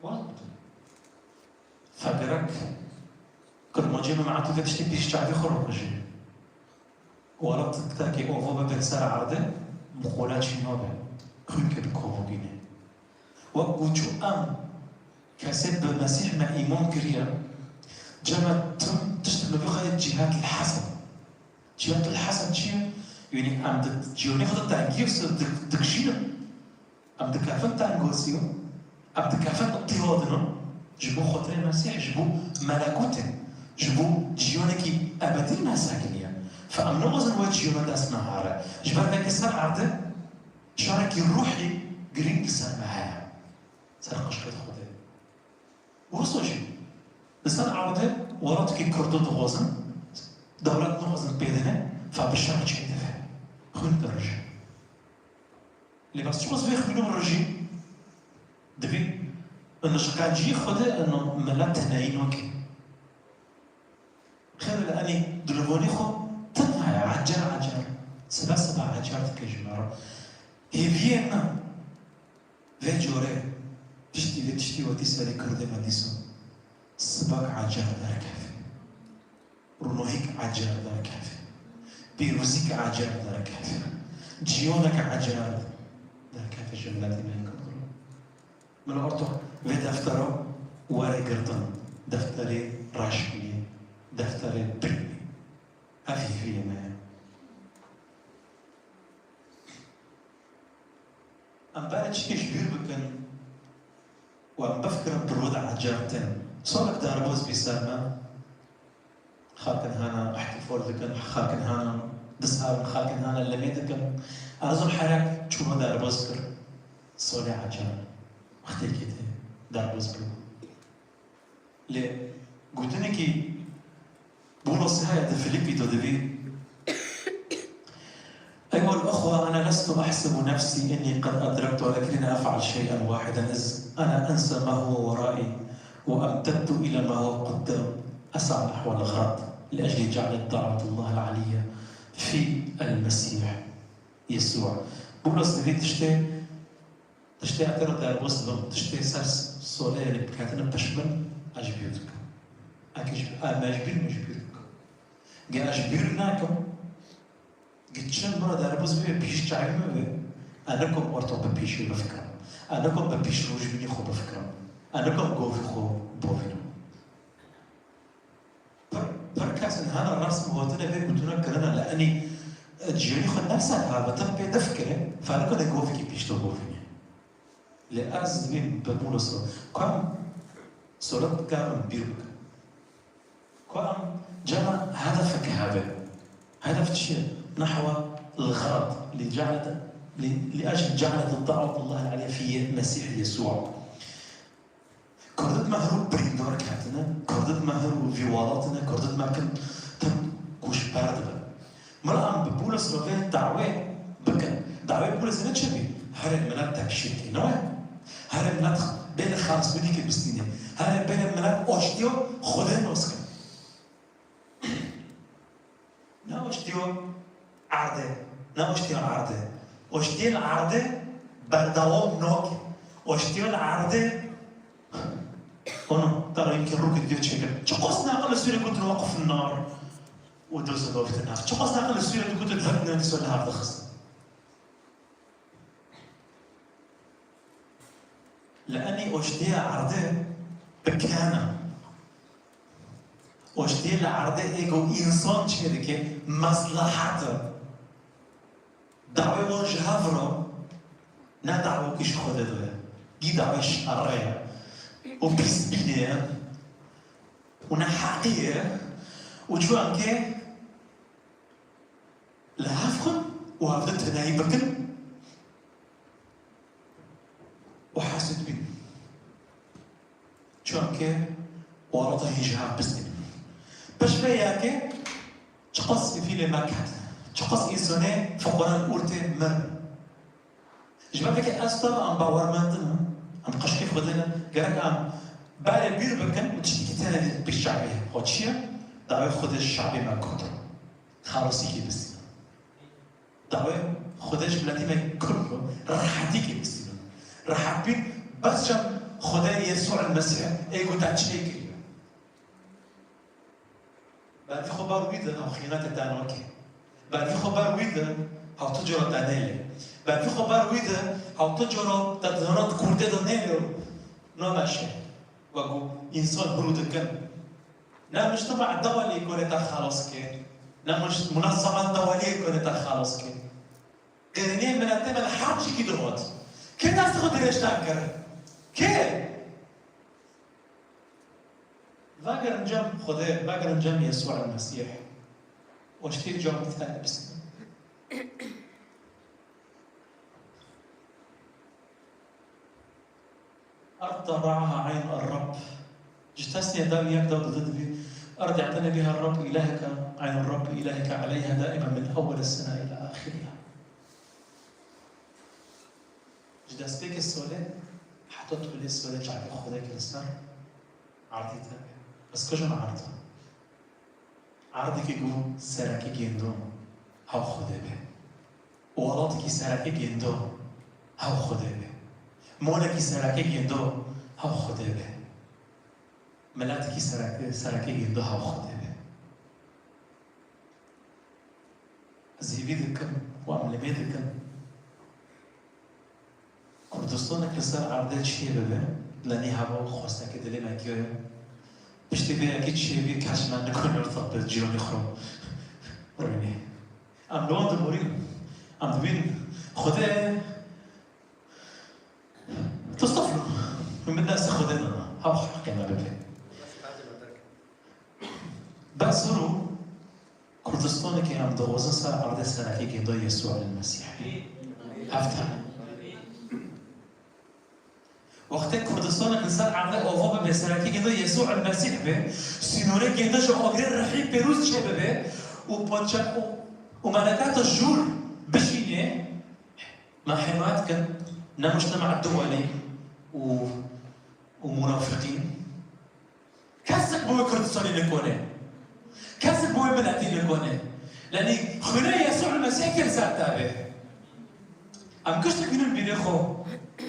Wala gotin. Fegerek Kurmancê me meetûfê tiştê pîş çavê xwe rokujê. Wala tiktekê ava bibe ser erdê, bi qola çî nabe. Xwînkê bi kovogînê. Wek ku çû em kesê bi Mesîh me îman kiriye, cem e tim tişt me bixwe cihetul hesed. Cihetul hesed çi ye? Yanî em di ciyonê xwe de tengî û di-, dikişînin. Em dikefin tengosî, em dikefin îtîhadin, ji bo xatirê Mesîh, ji bo melekûtê, ji bo ciyonekî ebedî me sekiniye. Fe em naxwazin wê ciyona dest me here. Ji ber vekê ser erdê şarekî ruhî girîng li ser me heye. Ser qişkê Xwedê. Wisa jî li ser erdê welatekî Kurdo dixwazin, dewlet naxwazin pê dine, fe bi şer çêdibe. Xwîn dirijin. Lê bes çiqas vê xwînû rijî, divê in ji qenciyê Xwedê in milet tineyî nake. Xêr li enê dilovanî xwe tim heye, ecer ecer, sibe sibe ecer dike ji me re. Hêviyê me vê corê piştî vê tiştî wetî serê Kurdê me dîsa sibak ecer derkeve. Rûnohîk ecer derkeve. Pîrozîk ecer derkeve. Ciyonek ecer derkeve ji miletê me Kurd re. Min ortox vê deftera were girtin. Defterê reşkî, defterê birînê. Ev hêviyê me ye. Em berê çikê ji bîr bikin û em bifikirin bi rû de ecer tên. Salek derbas bî ser me. Xelkin hene îhtîfal dikin, xelkin hene disherin, xelkin hene lemê dikin. Ez û herek çûna derbas kir. Salê ecer. Wextêkê tê derbas bû. Lê gotinekî Bûlos heye di Filîpî de divî: أيها الأخوة، أنا لست أحسب نفسي أني قد أدركت، ولكني أفعل شيئا واحدا، إذ أنا أنسى ما هو ورائي وأمتد إلى ما هو قدام، أسعى نحو الغرض لأجل جعل دعوة الله العلية في المسيح يسوع. Bûlos divî tiştê Tiştê ez tê re derbas dibim, tiştê ser solê, yanî bi ketine pişt min, ez ji bîr dikim. Eke ji, ez me ji bîr, min ji bîr dikim. Ge ez ji bîr nakim, ge çend min re derbas bibe, pîş çavê min be, ez nikim ortox bi pîşê bifikirim. Ez nikim bi pîş rojbînî xwe bifikirim. Ez nikim govî xwe bovînim. Pir, pir kes in hene resm hatine vê gotine kirine, lê enî, e, ciyarî xwe ne ser hevdin pê difikire, fe nikare govekî pîşto govîne. Lê ez dibêm bi Bûlos re, ku em solet bike, em bîr bike. Ku em cema hedefek hebe. Hedef çi ye? Nehwa الغرض لجعلة، ل، لأجل جعلة دعوة الله العليا في مسيح يسوع. Kurdit me her û birîndar ketine, Kurdit me her û vî welatine, Kurdit me kin tim koçber dibe. Mira em bi Bûlos re vê dawê bikin. Dawê Bûlosê ne çi bî? Herê milet tekşîr kê, ne wê? Herê milet bêne xelisbûnîkê bistîne. Herê bêne milet aştiya Xwedê nas kin. Ne aştiya erdê, ne aştiya erdê. Aştiyê li erdê berdewam nake. Aştiya li erdê, ono, te re yekê rûkê diyo çêkir. Çiqas neqil li Sûriyê gotin waqf nar û doz dovtin hev. Çiqas neqil li Sûriyê digotin hik ne dîsa li hev dixist. Li enî oştiya erdê bi kena. Oştiya li erdê ê ku însan çê dike, meslehet e. Dawê wan ji hev re ne dawekî ji Xwedê de ye. Gî dawê şerê ye. Û pîsbînê ye. Û neheqî ye. Û çuwankê li hev xwin û hevdin tineyî bikin û hesûd bîn. Çunkî warata hîn ji hev bistîn. Pişt vê yekê çiqas sivîlê me ketine. Çiqas însonê fiqûran ûrtê mir. Ji ber vekê ez tu em bawermend in, em qişkê Xwedê ne, gerek em berê bîr bikin û tiştekî têne pêş çavê xwe. Çi ye? Dawê Xwedê ji çavê me Kurd. Xelasîkî bistînin. Dawê Xwedê ji miletî me Kurd re rehetîkê bistînin. Rehet bîn bes çem Xwedê Yesû el Mesîh ê ku te çê kiriye. Bervî xwe bar wî de hew xînetê te nake. Bervî xwe bar wî de hew tu cora te nêlê. Bervî xwe bar wî de hew tu cora te di nava kurdê de nêlê û nameşe. Wek ku însan hûr dikin. Ne mujtema dewalî kone te xelas ke. Ne muj-, munezzemet dewalî kone te xelas ke. Qirînê miletê me li her cîkî digot. Kê dest xwe dirêj te kir? Kê? Vegerin cem Xwedê, vegerin cem Yesû el Mesîh. Û tiştê cem te bistînin. أرض تضعها عين الرب. Ji tesnîya dev yek dev dide dibî, أرض اعتنى بها الرب إلهك، عين الرب إلهك عليها دائما من أول السنة إلى آخرها. Ji destpêkê solê heta tolê solê çavê Xwedê ke li ser erdê te be. Ez kujim erd. Erdekî ku serekê gêndo hew Xwedê be. Welatekî serekê gêndo hew Xwedê be. Molekî serekê gêndo hew Xwedê be. Miletekî serek-, serekê gêndo hew Xwedê be. Ez hêvî dikim û em limê dikin. Kurdistanek li ser erdê çêbibe, lenî heva û xwestekê dilê me giyo ye. Piştî vê yekê çêbî kes me nikare tabe cîranê xwe rûnê. Em li wan diborîn. Em dibîn Xwedê, tu steflu. Min dest Xwedê dana. Hew heqê me bibe. Bes û Kurdistanekê em dixwazin ser erdê serekê gêndo Yesû el Mesîh. Heft tane. Wextê Kurdistanek li ser erdê ava bibe, serekê gêndo Yesû el Mesîh be, sînorê gêndo ji agirê rihî pêrûz çêbibe û paça-, û, û melekata jûr bişîne, me hemaye dikin, ne mujtema duwelî û, û munafiqîn. Kesek bi wê Kurdistanê nikone. Kesek bi wê miletî nikone. Lenî xwînê Yesû Mesîh kir ser te be. Em kiştik bînin bîrê xwe.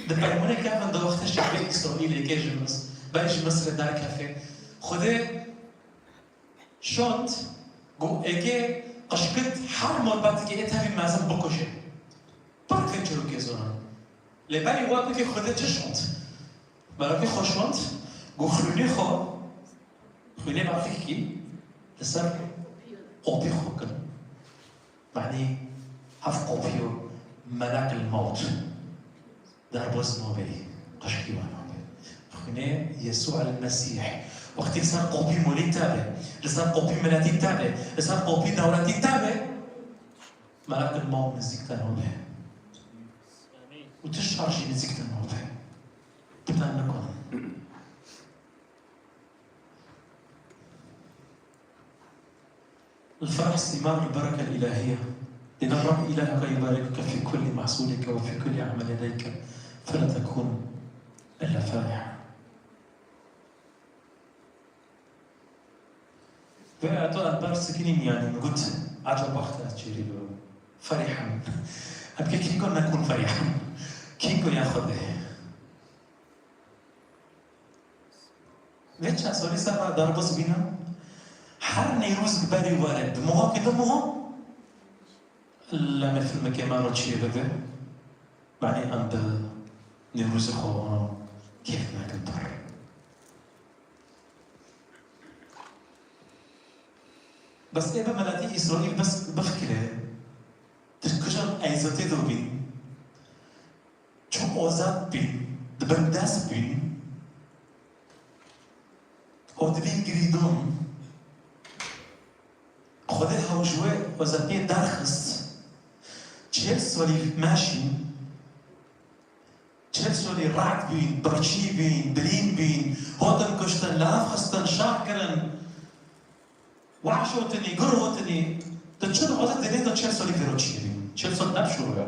Di permûnê kevin di wextê şerê Îsraîlê ke ji Mis-, berî ji Misrê derkefê. Xwedê şand, got êkê qişkit her malbatekê ê tevî mezin bikuje. Pir kir çîrokê zonan. Lê berî we bike Xwedê çi şand? Melekê xwe şand, got xwînê xwe, xwînê melekî li ser qopî xwe kir. Yanî hev qopî yo melek el mewt. Derbas nabe, qişkî we nabe. Xwînê Yesû el Mesîh. Wextî li ser qopî molî te be, li ser qopî miletî te be, li ser qopî dewletî te be, melek el mewt nizîk te nabe. Û tu şer jî nizîk te nabe. Bi te nikon. الفرح ثمار البركة الإلهية. إن الرب إلهك يباركك في كل محصولك وفي كل عمل يديك، فلا تكن إلا فرحا. Vê ayeta ez ber sekinîm, yanî min got, ecab wexta ez çêrî bibim. Ferîhan. Em kê kînko nekun ferîhan. Kînko ya Xwedê. Vê çend salî ser me derbas bîne. Her Newrozek berî were, bi mohakê du moha, lê me filmekê me re çêbibe. Yanî em bi Newrozê xwe kêf nekin pir. Bes ê bi miletî Îsraîl bes bifikire, di kîjan ezatê de bîn, çi ozet bîn, di bin dest bîn, û dibîn girîdan. Xwedê hew ji wê ozetiyê derxist. Çil salî meşîn. Çil salî rad bîn, birçî bîn, bilîn bîn, hatin kuştin, li hev xistin, şer kirin. Wahş hatinî, gur hatinî, Tu çi dixwaze dilê de çel salî vêro çiyê bî? Çel sal ne bi şûr be.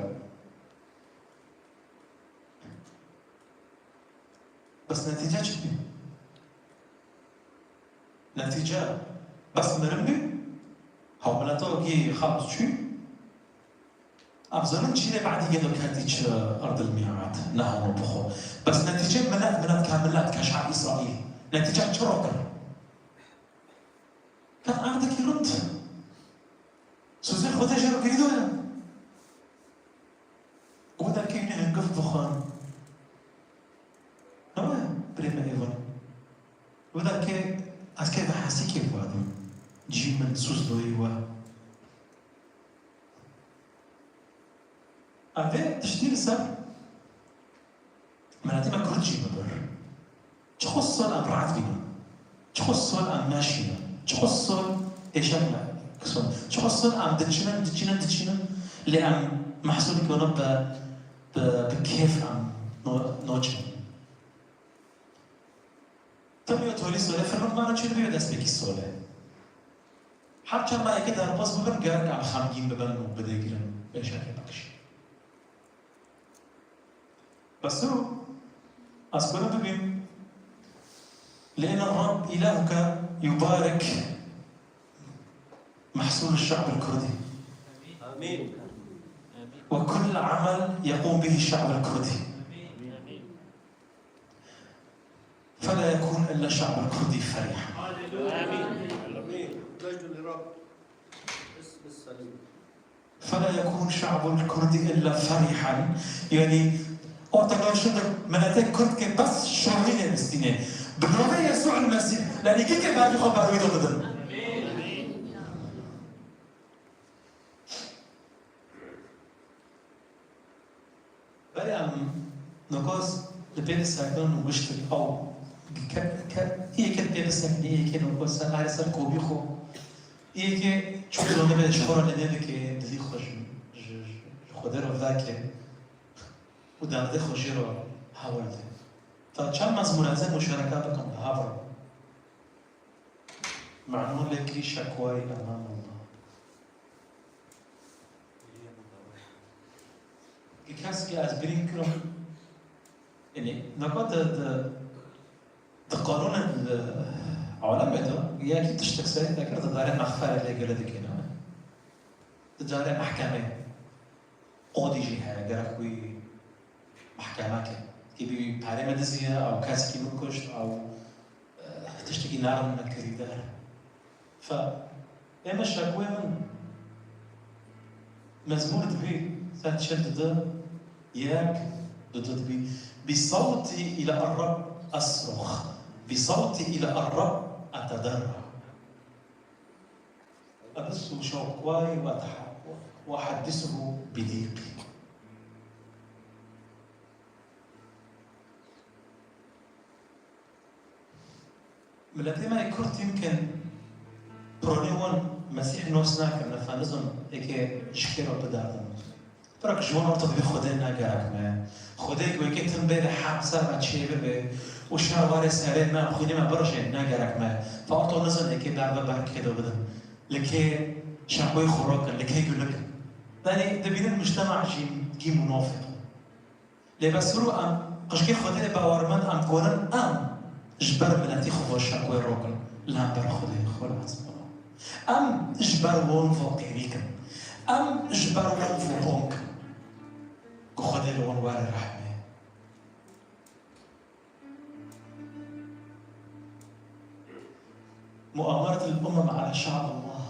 Bes netîce çi bî? Netîce bes mirin bî? Hewmileta wekî xelas çû? Em zanin çînê bedî gelo ketî çi erdil mihat, ne hano bixwe. Bes netîce milet, milet ke milet, ke şer Îsraîl. Netîce çi ro kir? Ket erdekî rind. Sozê Xwedê jê re girî doye. Û derkevîne hingiv bixwin. Ew e, birê me êvan. Wê derkê ez kê ve hesî kê vadin. Cî min suz doyî we. Evê tiştî li ser miletê me Kurd jî bibir. Çiqas sal em rahat bînin. Çiqas sal em meşînin. Çiqas sal êşek me kison. Çiqas sal em diçinin, diçinin, diçinin. Lê em mehsûlê kona bi, bi, bi kêf em no-, noçin. Tim yo tolî solê firmik mane çû dibe destpêkî solê. Her çend me yekê derbas bibin, gerek em xemgîn bibin û bidêgirin, êşekê bikişin. Bes tu, ez kone bibîm, لأن الرب إلهك يبارك محصول الشعب الكردي. آمين. وكل عمل يقوم به الشعب الكردي. فلا يكون إلا الشعب الكردي فرحا. آمين. آمين. مجد للرب. اسم الصليب. فلا يكون شعب الكردي إلا فرحا. Yani, ortadan şudur, miletê Kurd ke bes şorî lê bistîne. Bi navê Yesû el Mesîh, lenî kî ke berî xwe ber wî de didin. Belê em nikas li pê diseknin û giştik ew ke, ke, yê ke pê diseknî, yê ke nikas ser, her ser kopî xwe. Yê ke çû zanibe ji xwe re lê nedike, dilî xwe ji, ji, ji Xwedê re veke û derdê xwe jê re hewl de. Ta çend mezmûr ez ê muşareka bikim bi hev re. Me'nûn lê kirî şekwayî emam Allah. Kes ki ez birîn kirim, yani, naka di, di, di qanûnên, e, alemê de yekî tiştek serî nekir, di darê mexferê lê gele dikêne. Di darê mehkemê qodî jî heye, gerek wî mehkeme ke. Kî bî perê me diziye, ew kesekî min kuşt, ew, eh, tiştekî narin me kirî der. Fe, ê me şekwê min, mezmûr dibî, sed çil didu, yek, didu dibî, بصوتي إلى الرب أصرخ، بصوتي إلى الرب أتضرع. أبث شكواي وأتح-، وأحدثه بضيقي. Miletê me yê Kurd yimkin pironê wan Mesîh nas nakin, ne fenizin êkê ji kê re biderdin. Pira ku ji wan orta dibî Xwedê ne gerek me. Xwedê ku yekê tim bê li heb ser me çê bibe û şer warê serê me û xwînê me birijê ne gerek me. Fa orta nizin êkê ber ve ber kê de bidin. Li kê şekoyê xwe rokin, li kê gulik in. Danî dibînin mujtema jî gîm û nofê. Lê bes hûrû em qijkê Xwedê bawermend em gorin em ji ber miletî xwe ve şekoyê rokin. Li hember Xwedê xwe li hesbana. Em ji ber wan ve qêrîk in. Em ji ber wan ve bong in. Ku Xwedê li wan were rehmê. مؤامرة الأمم على شعب الله.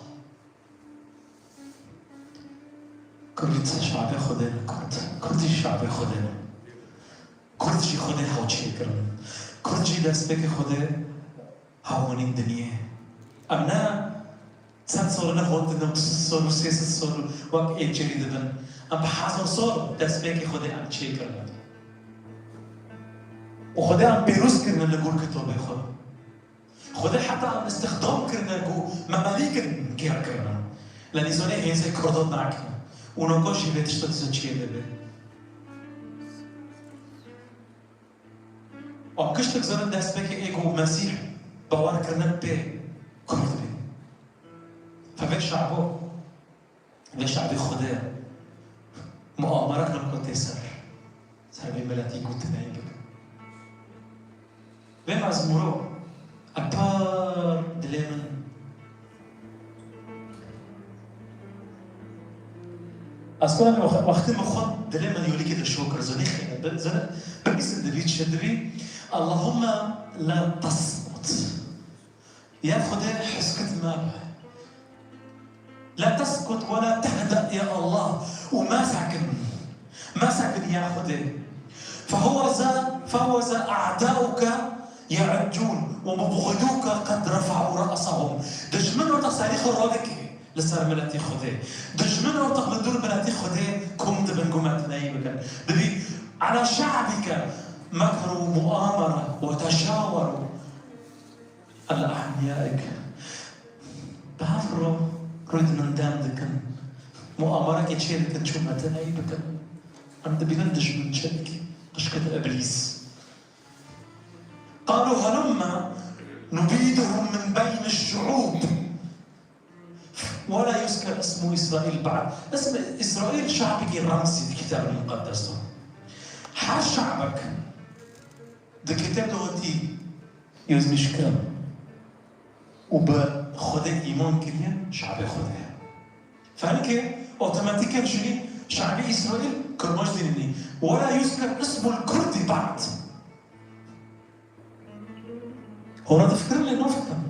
Kurd şabê Xwedê ne, Kurd. Kurd jî şabê Xwedê ne. Kurd jî Xwedê hew çêkirin. Kurd jî destpêkê Xwedê hew hûnîn dinyê. Em ne Sed sal ne hot didin, du sed sal û sê sed sal wek êçerî dibin. Em bi hezar sal destpêkê Xwedê em çêkirine. Û Xwedê em pêroz kirine li gor kitobê xwe. Xwedê heta em îstixdam kirine ku me melîk in kêr kirine. Lê nîzanê hêzê Kurdan nakine. Û naka jî vê tişta dizin çiyê dibe. Û kiştik zanin destpêkê ê ku Mesîh bawer kirine pê Kurd bî. Hevê şabo. Şe'bê Xwedê muamere kin ku tê ser, ser vê miletî ku tineyî bikin. Vê mezmûro, ez par dilê min, ez par wex-, wextê min xwend, dilê min yolîkê de şo kir, zonî xêne, bi-, zonî, bibîsin dibî, çi dibî? Allahümme la tesmut. Ya Xwedê heskit mebe. لا تسكت ولا تهدأ يا الله. وما ساكن. ما ساكن يا خدي. فهوذا، فهوذا أعداؤك يعجون ومبغضوك قد رفعوا رأسهم. Dijmin ortak sarî xwe radike li ser miletî Xwedê. Dijmin ortak li dûr miletî Xwedê kom dibin, ku me tineyî bikin. Dibî على شعبك مكروا مؤامرة وتشاوروا. El-ehniyayek. Bi hev re rûyê di min dem dikin. Muamerekê çê dikin, çû me tineyî bikin. Em dibînin dijmin çi dikî. Qişkit Îblîs. قالوا هلم نبيدهم من بين الشعوب. ولا يذكر اسم إسرائيل بعد. اسم إسرائيل şe'bekî remzî di Kitabê Muqeddes de. Her şe'bek di kitab de wetî yozmîş kirin û bi Xwedê îman kiriye, şe'bê Xwedê ye. Fehmkê otomatîken şinî şe'bê Îsraîl Kurmancî dînî. ولا يذكر اسم الكرد بعد. Hûn difikirin lê nafikirin.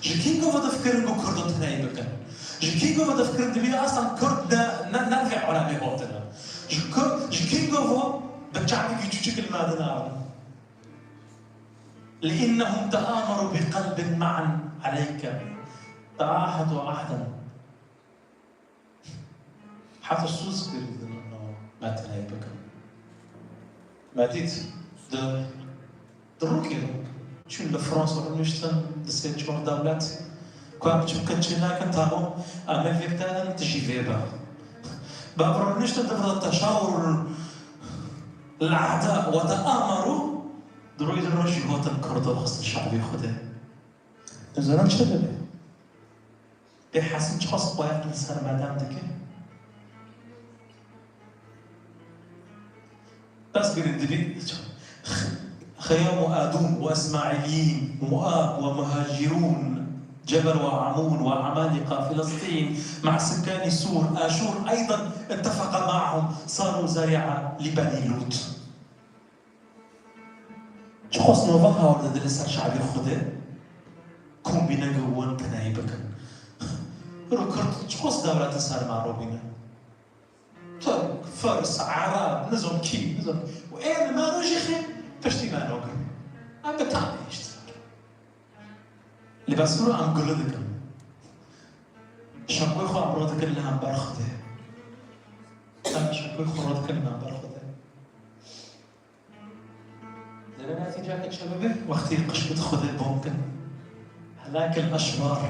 Ji kîngova difikirin ku Kurdo tineyî bikin? Ji kîngova difikirin dibî aslan Kurd ne, ne, ne vê alemê hatine? Ji Kurd, ji kîngova bi çavekî çûçik li me dinarin? لأنهم تآمروا بقلب معا عليك. تعاهدوا عهدا. Heta soz kir didin me tineyî bikin. Me dît di, di rokê de çûn li Fransa rûniştin, di sê çar dewlet ku em çi bikin çi nakin, tamam, em ê vê bidin, tu jî vê be. Bi hev re rûniştin, di vira teşawur el-a'da ve te'ameru, di rojê de rojî hatin Kurdo xistin şe'bê Xwedê. Nizanim çi dibe? Bê Hesîn çiqas xweyat li ser me dem dike. Bes birin dibî خيام آدوم وإسماعيليين ومؤاب ومهاجرون جبل وعمون وعمالقة فلسطين مع سكان سور آشور أيضا اتفق معهم صاروا ذريعة لبني لوط. Çiqas nava hewar dide li ser şe'bê Xwedê, kombîne ku wan tineyî bikin. Îro Kurd çiqas dewlete ser me robîne. Tirk, Firs, Ereb, nizam kî, nizam kî. Û ê li me rojê xê piştî me nakin. Em bi tam hişt. Lê bes îro em gule dikin. Şekoyê xwe em radikin li hember Xwedê. Em şekoyê xwe radikin li hember Xwedê. Lê netîceke çi bibe? Wextê qişkit Xwedê bom kin. هلاك الأشرار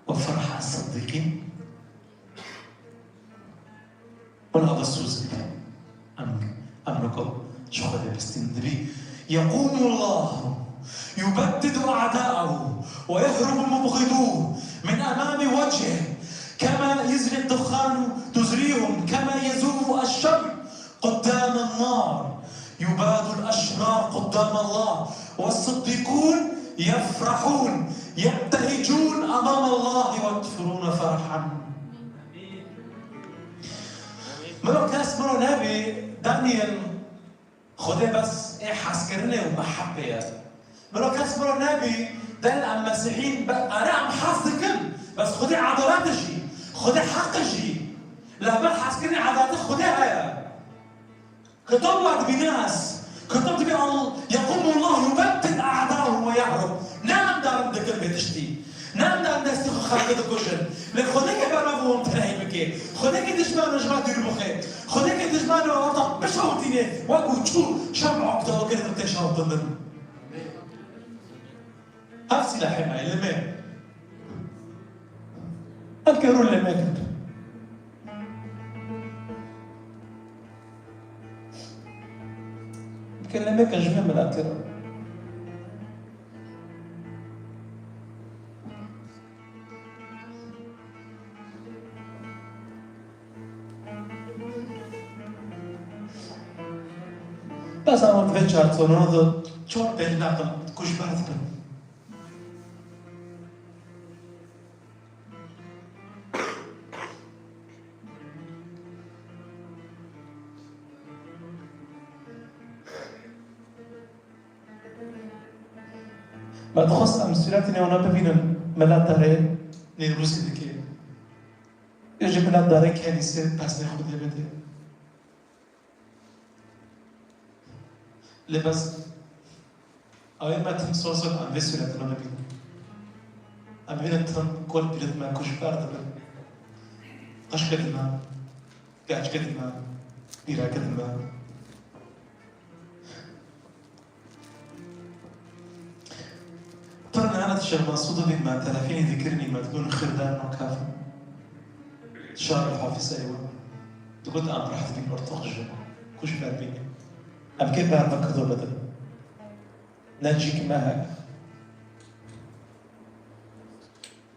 وفرح الصديقين. Wela bi soz dibe. Em, em li ku ji Xwedê bistîn dibî. يقوم الله يبدد أعداءه ويهرب مبغضوه من أمام وجهه كما يزري الدخان تزريهم كما يذوب الشمع قدام النار يباد الأشرار قدام الله والصديقون يفرحون يبتهجون أمام الله ويطفرون فرحا. Miro kes miro nebî, Daniel, Xwedê bes ê hezkirinê û mehebbê ye. Miro kes miro nebî, del em Mesîhîn, be-, ere em hez dikin, bes Xwedê edalet e jî, Xwedê heq e jî. Li hember hezkirinê edaletê Xwedê heye. Kitab we dibîne ez. Kitab dibî Al-, يقوم الله يبدد أعداءه ويهرب. Ne em darim dikin vê tiştî. Ne em darim destê xwe xelkê dikujin. Lê Xwedê ke bernav wan tenehî bike. Xwedê ke dijmano ji me dûr bixe. Xwedê ke dijmano ortak bişewitîne. Wekû çû şem akte o kirin tê şewitindin. Ev sîlehê me ye, li me. Ev ke rû li me kir. Dike li me ke ji vê miletê re. Sawa di vê çarçoveyê de çar pêl neqil koçber dibin. Me dixwest em sûretê wana bibînin, milet darê Newrozê dike. Ê jî milet darê kenîsê pesnê Xwedê bide. Lê bes, ew ê me tim sor sor em vê sûretê nebînin. Em bibînin tim kol pîrêt me koçber dibin. Qijkê dime, keçkê dime, pîrekê dime. Pir niha di Şêx Mesûd dibîn me telefînê dikirinî me digot xirdan no kafin. Şar û hafîzeyê we. Digot em rehet bîn ortoq ji koçber bînî. Em kê ber me kido bidin. Ne cîk me heye.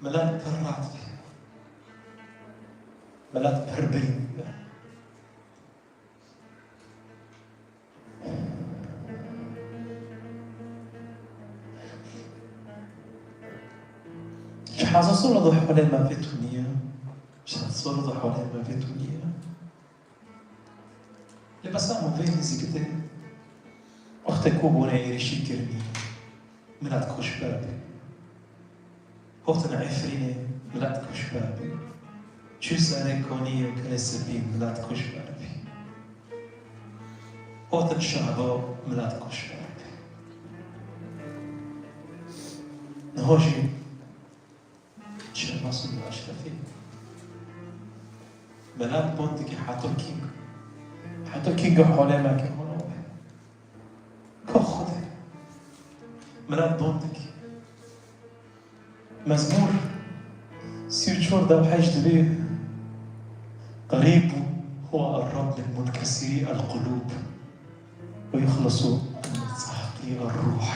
Milet pir rehet bî. Milet pir birîn bî. Ji hezar sala de holê me vê tûnî ye. Ji hezar sala de holê me vê tûnî ye. Lê bes em vê nêzîkî de wextê ku bûne êrîşî kirinî, milet koçber bî. Hotin Efrînê, milet koçber bî. Çû serê konî û kerê spî, milet koçber bî. Hotin Şehba, milet koçber bî. Niha jî Şêx Mesûd Eşrefî. Milet bond dikî heta kî? Heta kî holê me ke hona be? Ka Xwedê. Milet bond dikî. Mezmûr sî û çar dew heşt dibê, "قريب هو الرب من منكسري القلوب ويخلص من ساقطي الروح."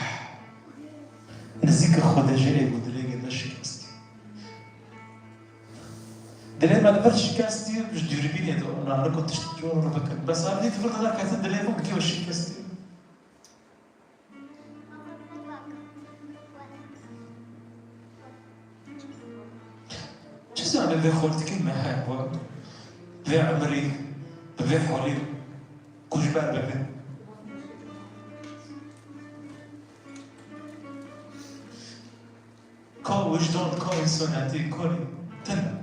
Nizîk Xwedê jê ê ku dilê me şikestî. Dilê me li vir şikestî, ji dûrbînê de û nanik û tişt cor re bikin. Bes erdî di vir de neketin dilê xwe giyo şikestî. Çi zane vê xortikê me heye we, vê emirî, bi vê halî koçber bibe. Ka wijdan, ka însanetî, ka tune.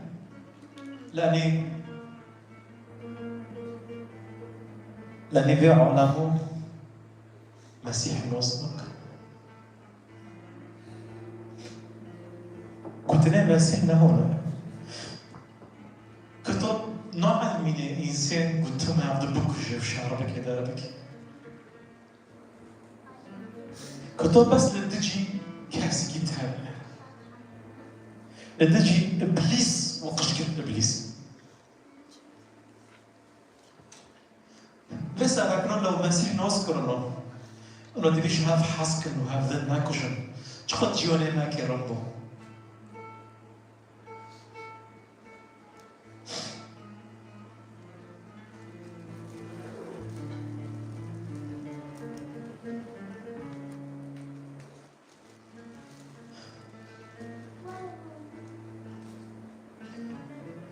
Lenî, lenî vê alemû Mesîh nas nakin. Gotinê Mesîh ne hone. Kitab naelmîne însên ku tim hevdi bikuje û şer bike, der bike. Kitab bes li dijî kesekî tevne. Li dijî Îblîs û qijkên Îblîs. Vê serekno lew Mesîh nas kirino, ino divî ji hev hez kin û hevdin nekujin. Çiqas ciyonê me kêrin bû.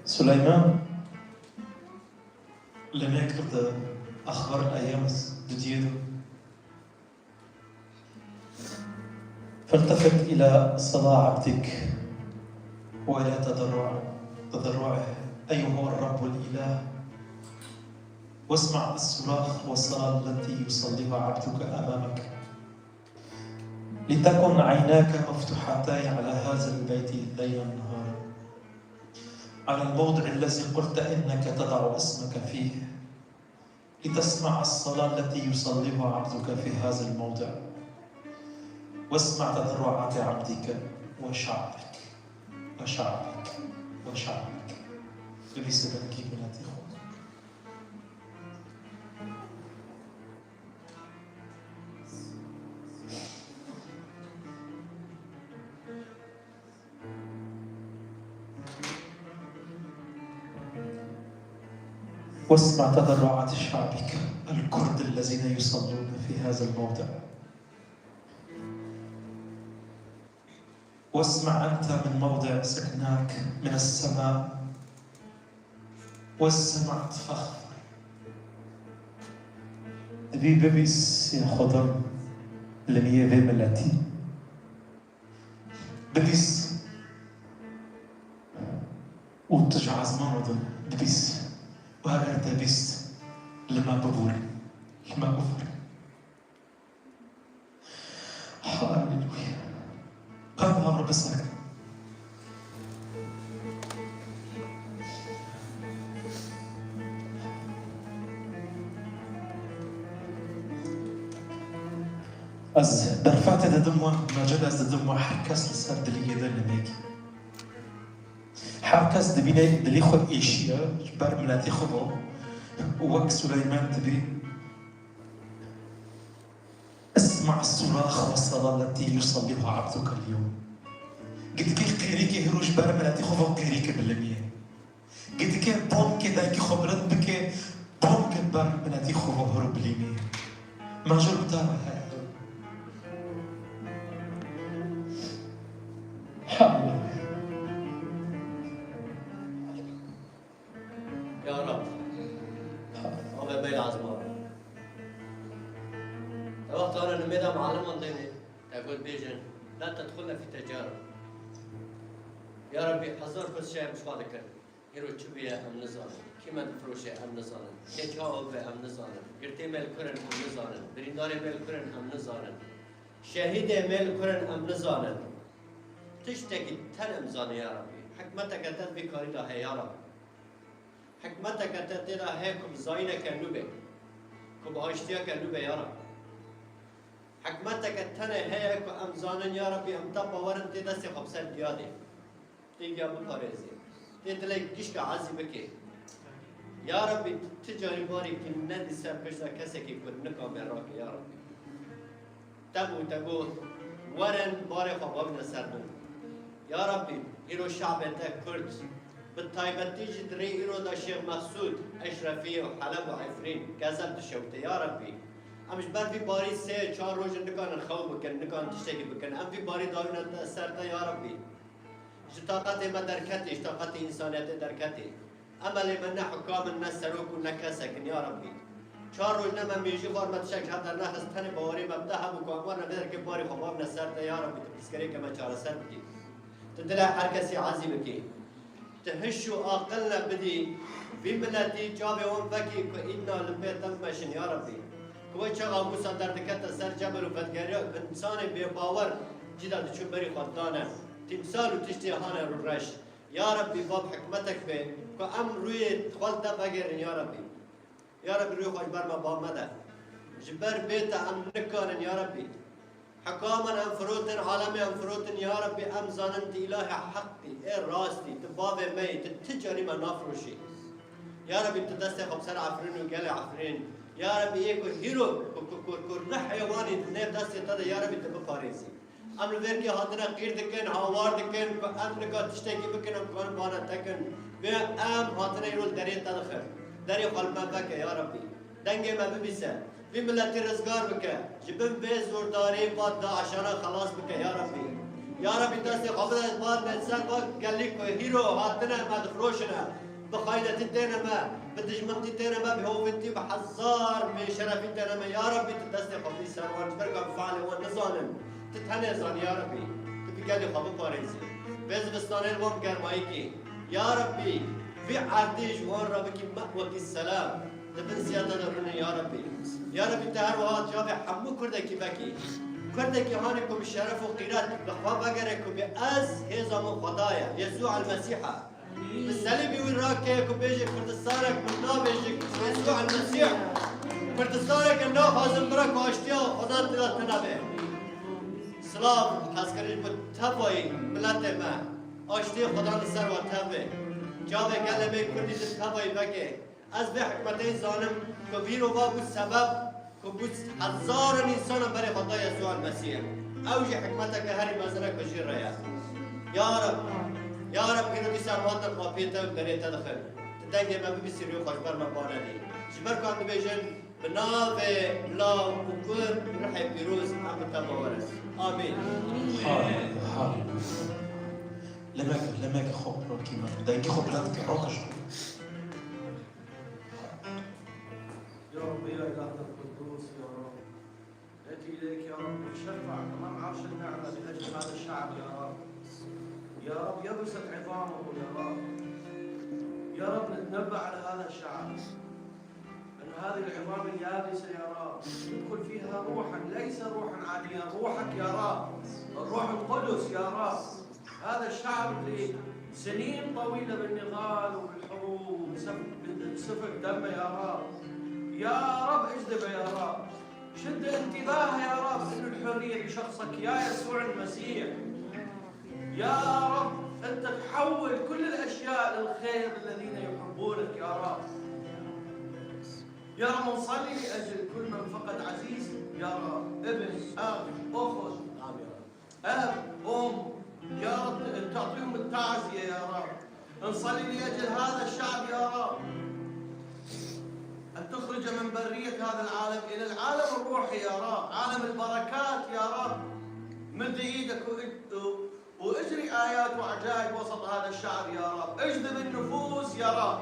Suleyman li mekteb de axbar Eyyam didiyê de. فالتفت إلى صلاة عبدك وإلى تضرع-، تضرعه أيها الرب الإله، واسمع الصراخ والصلاة التي يصليها عبدك أمامك. لتكن عيناك مفتوحتين على هذا البيت ليلا نهارا، على الموضع الذي قلت إنك تضع اسمك فيه، لتسمع الصلاة التي يصليها عبدك في هذا الموضع، واسمع تضرعات عبدك وشعبك، وشعبك، وشعبك. Bibîse dengê miletê xwe. واسمع تضرعات شعبك. الكرد الذين يصلون في هذا الموضع. واسمع أنت من موضع سكناك من السماء، والسماء فاغفر. Dibî bibîs ya Xwedem li niyê vê miletî. Bibîs û tu ji ezmana de dibîs û heger te bîst li me bibûrî, li me bibûrî. Haleluya. Qet hebr bisekin. Ez berfetê didim we, mecel ez didim we, her kes li ser diliyê de nimêk. Her kes dibîne dilî xwe êşiye ji ber miletî xwe ve û wek Suleyman dibî. اسمع الصراخ والصلاة التي يصليها عبدك اليوم. Gidikê qêrîkê hiro ji ber miletî xwe ve qêrîkê bilimî. Gidikê bomkê dengê xwe bilind bike, bomkê ber miletî xwe ve hiro bilimî. Mecel bi te re heye. Hallelujah. Ya Rab, ave meyl azman. Te wexta ne nimêda maliman dêne, te got bêjin, "La tedxulne fî tecara." Ya Rabbî, hezar kes şev şixwe dikin. Hêro çi bûye em nizanin. Kî me difiroşe em nizanin. Kê çawa bûbe em nizanin. Girtê me li kur in em nizanin. Birîndarê me li kur in em nizanin. Şehîdê me li kur in em nizanin. Tiştekî tenê em zanî ya Rabbî. Hikmeteke te di vî karî de heye ya Rabbî. Hikmeteke te tê de heye ku bi zayîneke nû be, ku bi aştiyeke nû be ya Rab. Hikmeteke tenê heye ku em zanin ya Rabbî, em te bawer in, tê destê xwe bi ser diya dê. Tê giya biparêzê. Tê dilê gişka ezî bikê. Ya Rabbî, tu carî barî nedî ser pişta kesekî ku nikame rake ya Rabbî. Te bû te got, werin barê xwe bavne ser min. Ya Rabbî, îro şabê te Kurd, bi taybetî jî di rê îro de Şêx Mexsûd, Eşrefî û Heleb û Efrîn, Kezeb dişewite, ya Rabbî. Em ji ber vî barî sê çar roj in nikarin xew bikin, nikarin tiştekî bikin. Em vî barî dawîne te ser te, ya Rabbî. Ji taqetê me derketî, ji taqetê însaniyetê derketî. Emelê me ne hukam in, ne serok û ne kesek in, ya Rabbî. Çar roj ne me mêjî xwar me tiştek ji hev dernexist, tenê bawerê me bi te hebû ku em werine vê derkê barî xwe bavne ser te, ya Rabbî, tu pirsgirêke me çareser bikî. Tu dilê her kesî ezî bikî. Tu hiş û aqil ne bidî, vî miletî çavê wan vekî ku îna li pê te bimeşin, ya Rabbî. Ku wê çaxa Mûsa derdikete ser cebel û vedigeriya, însanê bêbawer cî de diçû berî xwe dane. Tîmsal û tiştê hane rûreş. Ya Rabbî, va bi hikmetek be, ku em rûyê xwe li te vegerin, ya Rabbî. Ya Rabbî, rûyê xwe ji ber me ba mede. Ji ber bê te em nikarin, ya Rabbî. Hikaman em firotin, alemê em firotin, ya Rabbî, em zanin tu îlahê heq î, ê rast î, tu bavê me yî, tu ti carî me nafiroşî. Ya Rabbî, tu destê xwe bi ser Efrîn û gelê Efrîn. Ya Rabbî, ê ku hîro, ku, ku, ku, ku rihê wan î di nêv destê te de, ya Rabbî, tu biparêzî. Em li vê rikê hatine qîr dikin, hawar dikin, ku em nika tiştekî bikin, em karin bana te kin. Vê em hatine îro li derê te dixin. Derê xwe li me veke, ya Rabbî. Dengê me bibîse. Vî miletî rizgar bike. Ji bin vê zordarî va DAIŞana xelas bike, ya Rabbî. Ya Rabbî, destê xwe bide, va ser va gelî ku hîro hatine me difiroşine. Bi xaynetî têne me, bi dijmintî têne me, bi hovintî, bi hezar bêşerefî têne me. Ya Rabbî, tu destê xwe bî ser wan, ji ber ku em fealê wan nizanin. Tu tenê zanî, ya Rabbî. Tu bi gelê xwe biparêzî. Vê zivistanê li wan germayî kî. Ya Rabbî, vî erdê ji wan re bikî me wekî selam. Di bin siyata de rûnê, ya Rabbî. Ya Rabbî, tu her wiha çavê hemû Kurdekî vekî. Kurdekî hanê ku bi şeref û qîret li xwe vegere ku bê ez hêza min Xweda ye, Yesû El-Mesîh e. Bi selîbî wî rake ku bêje Kurdistanek min nabêje Yesû El-Mesîh. Kurdistaneke naxwazim bira ku aştiya Xwedan tê de tune be. Silav, hezkirin ji bo tevayî miletê me. Aştiyê Xwedan li ser we tev be. Çavê gelê me Kurdî di tevayî veke. Ez vê hikmeteyê zanim ku vîro va bû sebeb ku bû hezaran însanan berê xwe da Yesûa Mesîh. Ew jî hikmeteke herî mezin e ku jî re ye. Ya Reb, ya Reb, îro dîsa em hatin xapiyê te û derê te dixin. Tu dengê me bibîsî, rûyê xwe ji ber me banedî. Ji ber ku em dibêjin, Bi navê Law û Kur û Ruhê Pîroz, em bi te bawer in. Amîn. Haleluya, haleluya. Lemeke, lemeke xwe rokî me. Dengî xwe bilat ke, rokij. يا رب، يا إلهنا القدوس، يا رب، نأتي إليك يا رب، نتشفع أمام عرش النعمة لأجل هذا الشعب يا رب. يا رب، يبست عظامه يا رب. يا رب، نتنبأ على هذا الشعب أن هذه العظام اليابسة يا رب يدخل فيها روحا، ليس روحا عاديا، روحك يا رب، الروح القدس يا رب. هذا الشعب اللي سنين طويلة بالنضال وبالحروب وبسفك، بسفك دمه يا رب. يا رب اجذبه يا رب. شد انتباهه يا رب انه الحرية بشخصك يا يسوع المسيح. يا رب انت تحول كل الاشياء للخير للذين يحبونك يا رب. يا رب نصلي لاجل كل من فقد عزيز يا رب، ابن، اخ، اخت، آمين. أب، أم، يا رب تعطيهم التعزية يا رب. نصلي لأجل هذا الشعب يا رب، أن تخرج من برية هذا العالم إلى العالم الروحي يا رب، عالم البركات يا رب. مد إيدك وإج-، وإجري آيات وعجائب وسط هذا الشعب يا رب. اجذب النفوس يا رب،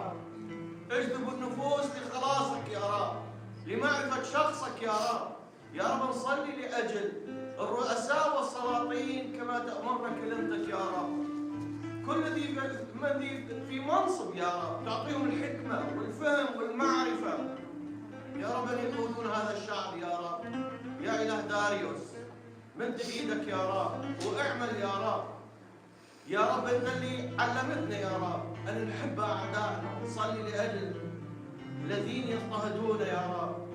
اجذب النفوس لخلاصك يا رب، لمعرفة شخصك يا رب. يا رب نصلي لأجل الرؤساء والسلاطين كما تأمرنا كلمتك يا رب. كل ذي، من ذي في منصب يا رب تعطيهم الحكمة والفهم والمعرفة يا رب أن يقودون هذا الشعب يا رب. يا إله داريوس مد إيدك يا رب واعمل يا رب. يا رب أنت اللي علمتنا يا رب أن نحب أعدائنا، نصلي لأجل الذين يضطهدون يا رب.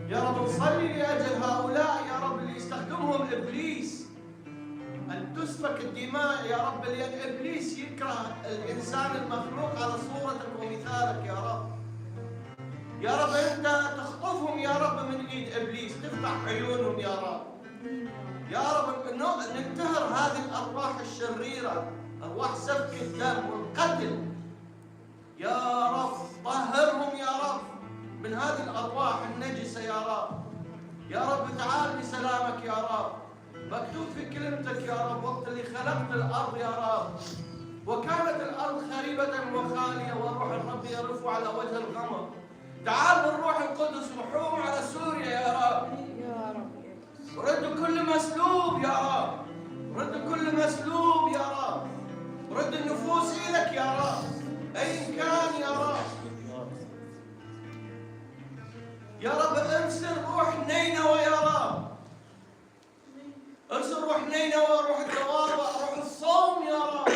يا رب نصلي لأجل هؤلاء يا رب اللي يستخدمهم إبليس، أن تسفك الدماء يا رب، لأن إبليس يكره الإنسان المخلوق على صورتك ومثالك يا رب. يا رب أنت تخطفهم يا رب من إيد إبليس، تفتح عيونهم يا رب. يا رب، نو-، ننتهر هذه الأرواح الشريرة، أرواح سفك الدم والقتل. يا رب، طهرهم يا رب من هذه الأرواح النجسة يا رب. يا رب، تعال بسلامك يا رب. مكتوب في كلمتك يا رب، وقت اللي خلقت الأرض يا رب، وكانت الأرض خريبة وخالية، وروح الرب يرف على وجه القمر. تعال بالروح القدس وحوم على سوريا يا رب. يا رب. رد كل مسلوب يا رب. رد كل مسلوب يا رب. رد النفوس إلك يا رب. أين كان يا رب. يا رب ارسل روح نينوى يا رب. ارسل روح نينوى، روح التواضع، روح الصوم يا رب.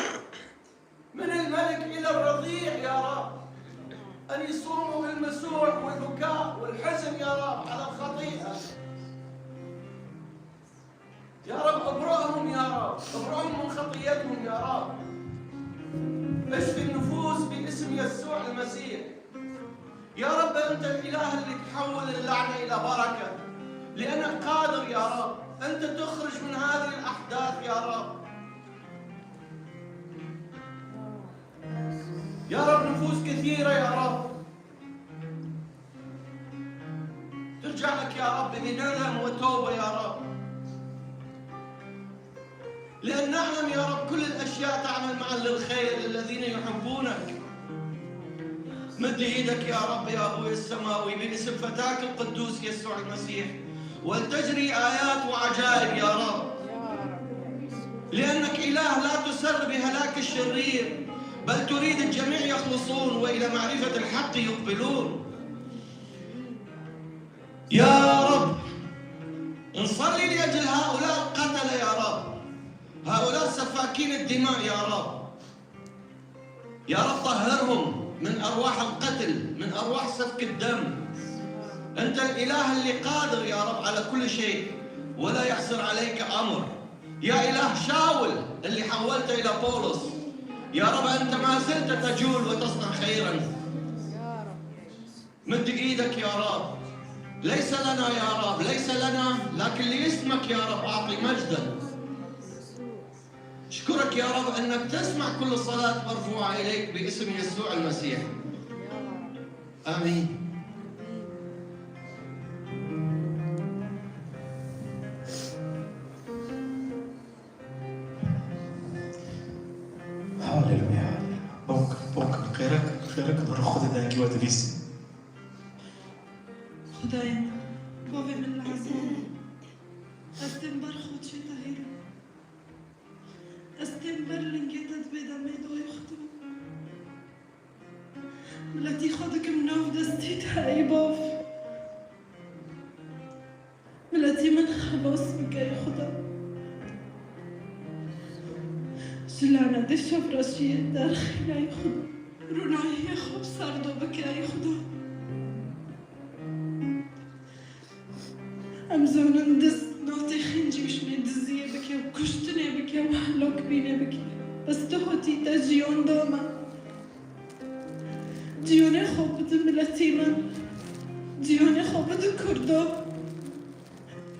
من الملك إلى الرضيع يا رب. أن يصوموا بالمسوح والبكاء والحزن يا رب على الخطيئة. يا رب ابرأهم يا رب، ابرأهم من خطيتهم يا رب. اشفي النفوس باسم يسوع المسيح. يا رب أنت الإله اللي تحول اللعنة إلى بركة، لأنك قادر يا رب. أنت تخرج من هذه الأحداث يا رب. يا رب نفوس كثيرة يا رب ترجع لك يا رب بندم وتوبة يا رب. لأن نعلم يا رب كل الأشياء تعمل معا للخير للذين يحبونك. مد إيدك يا رب يا أبوي السماوي باسم فتاك القدوس يسوع المسيح، ولتجري آيات وعجائب يا رب، لأنك إله لا تسر بهلاك الشرير، بل تريد الجميع يخلصون وإلى معرفة الحق يقبلون. يا رب، نصلي لأجل هؤلاء القتلة يا رب، هؤلاء سفاكين الدماء يا رب. يا رب، طهرهم من أرواح القتل، من أرواح سفك الدم. أنت الإله اللي قادر يا رب على كل شيء، ولا يعسر عليك أمر. يا إله شاول اللي حولته إلى بولس، يا رب، أنت ما زلت تجول وتصنع خيرا. مد إيدك يا رب. ليس لنا يا رب، ليس لنا، لكن لاسمك يا رب أعطي مجدا. أشكرك يا رب أنك تسمع كل صلاة مرفوعة إليك باسم يسوع المسيح. آمين. Gerek bi ruh Xwedê dengê we divîsî. Xwedayê min, bavê min li ezman e. Ez tên ber xwe çê te hêrim. Ez tên ber lingê te dibê demê doyê Xwedê. Miletî xwe dikim nav destê te ey bav. Miletî min xelas bike ey Xuda. Ji lanetê şevreşiyê derxîne ey Xuda. Rûnahiyê xwe bi ser do bike ey Xuda. Em zonin diz notê xîncî û şinê diziyê bike û kuştinê bike û helokbînê bike. Bes tu hotî te jiyon da me. Ciyonê xwe bide miletî min. Ciyonê xwe bide Kurdo.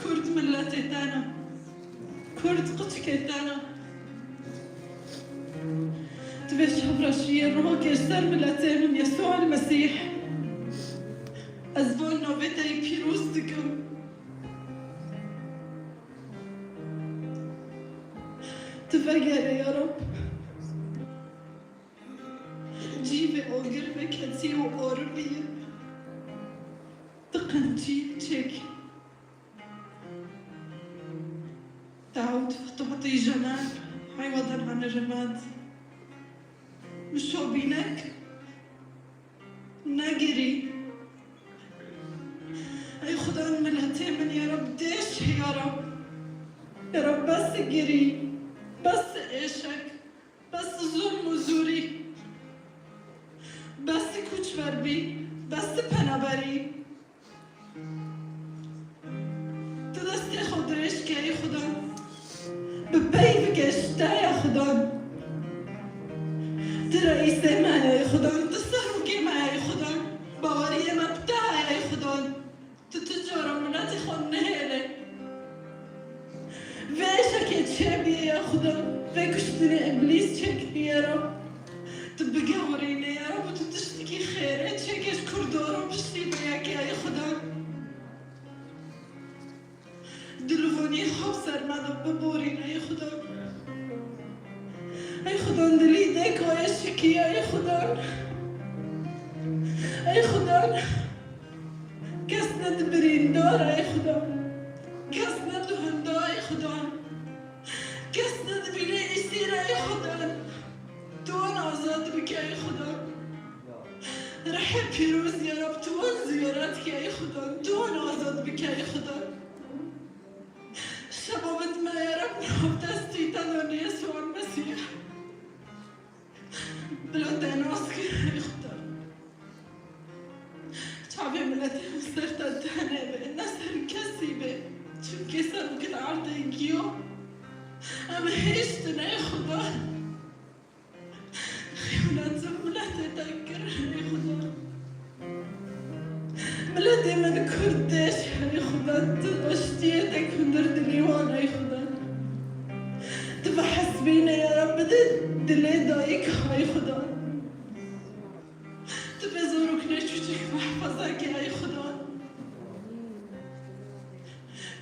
Kurd miletê te ne. Kurd qiçikê te ne. Tu vê şevreşiyê rohekê ji ser miletê min Yesûa Mesîh. Ez van navê te yî pîroz dikim. Tu vegerê ya Rab. Cîvê agir veketî û aribî ye. Ti qencî çêk. Dawud, tu hatî jener, heywadan hani rimed. Mişo bînek negirî. Ey Xudan miletê min ya Rab, dêş ya Rab. Ya Rab, bes girî, bes êşek. Bes zulm û zûrî, bes koçberbî, bes penaberî. Tu destê xwe dirêj ke ey Xudan. Bi pey bike ji te ya Xudan. Tu reîsê me ye ey Xudan. Tu serokê me ye ey Xudan. Baweriyê me bi te heye ey Xudan. Tu tu cara miletê xwe nehêle. Vê êşekê çêbîye ya Xuda. Vê kuştinê îblîs çêkiriye ya Rab. Tu bigewirîne ya Rab û tu tiştekî xêrê çêke ji Kurdo re piştî vê yekê ey Xuda. Dilivonî xwe bi ser me de biborîne ey Xuda. Ey Xudan dilî dêko êşikî ey Xudan. Ey Xudan. Kes ne di birîndar ey Xudan. Kes ne di hunda ey Xudan. Kes ne di bînê îsîr ey Xudan. Tu wan azad bike ey Xudan. Rihê pîroz ya Rab tu wan ziyaret ke ey Xudan. Tu wan azad bike ey Xudan. Şebabet me ya Rab nav destî te de nêz wan Mesîh. Bila te nas kir ey Xuda. Çavê miletê min ser te tenê be, ne ser kesî be. Çimkî serokên erdê giyo. Em hêştin ey Xuda. Xiyonetê miletê te kir ey Xuda. Miletê min Kurd dêş ey Xuda. Tu aştiyê te hundir dilê wan ey Xuda. Tu vehesbîne ya Rab bide dilê dayik ey Xuda. Tu vê zarokê çûçik mehfeze ke ey Xuda.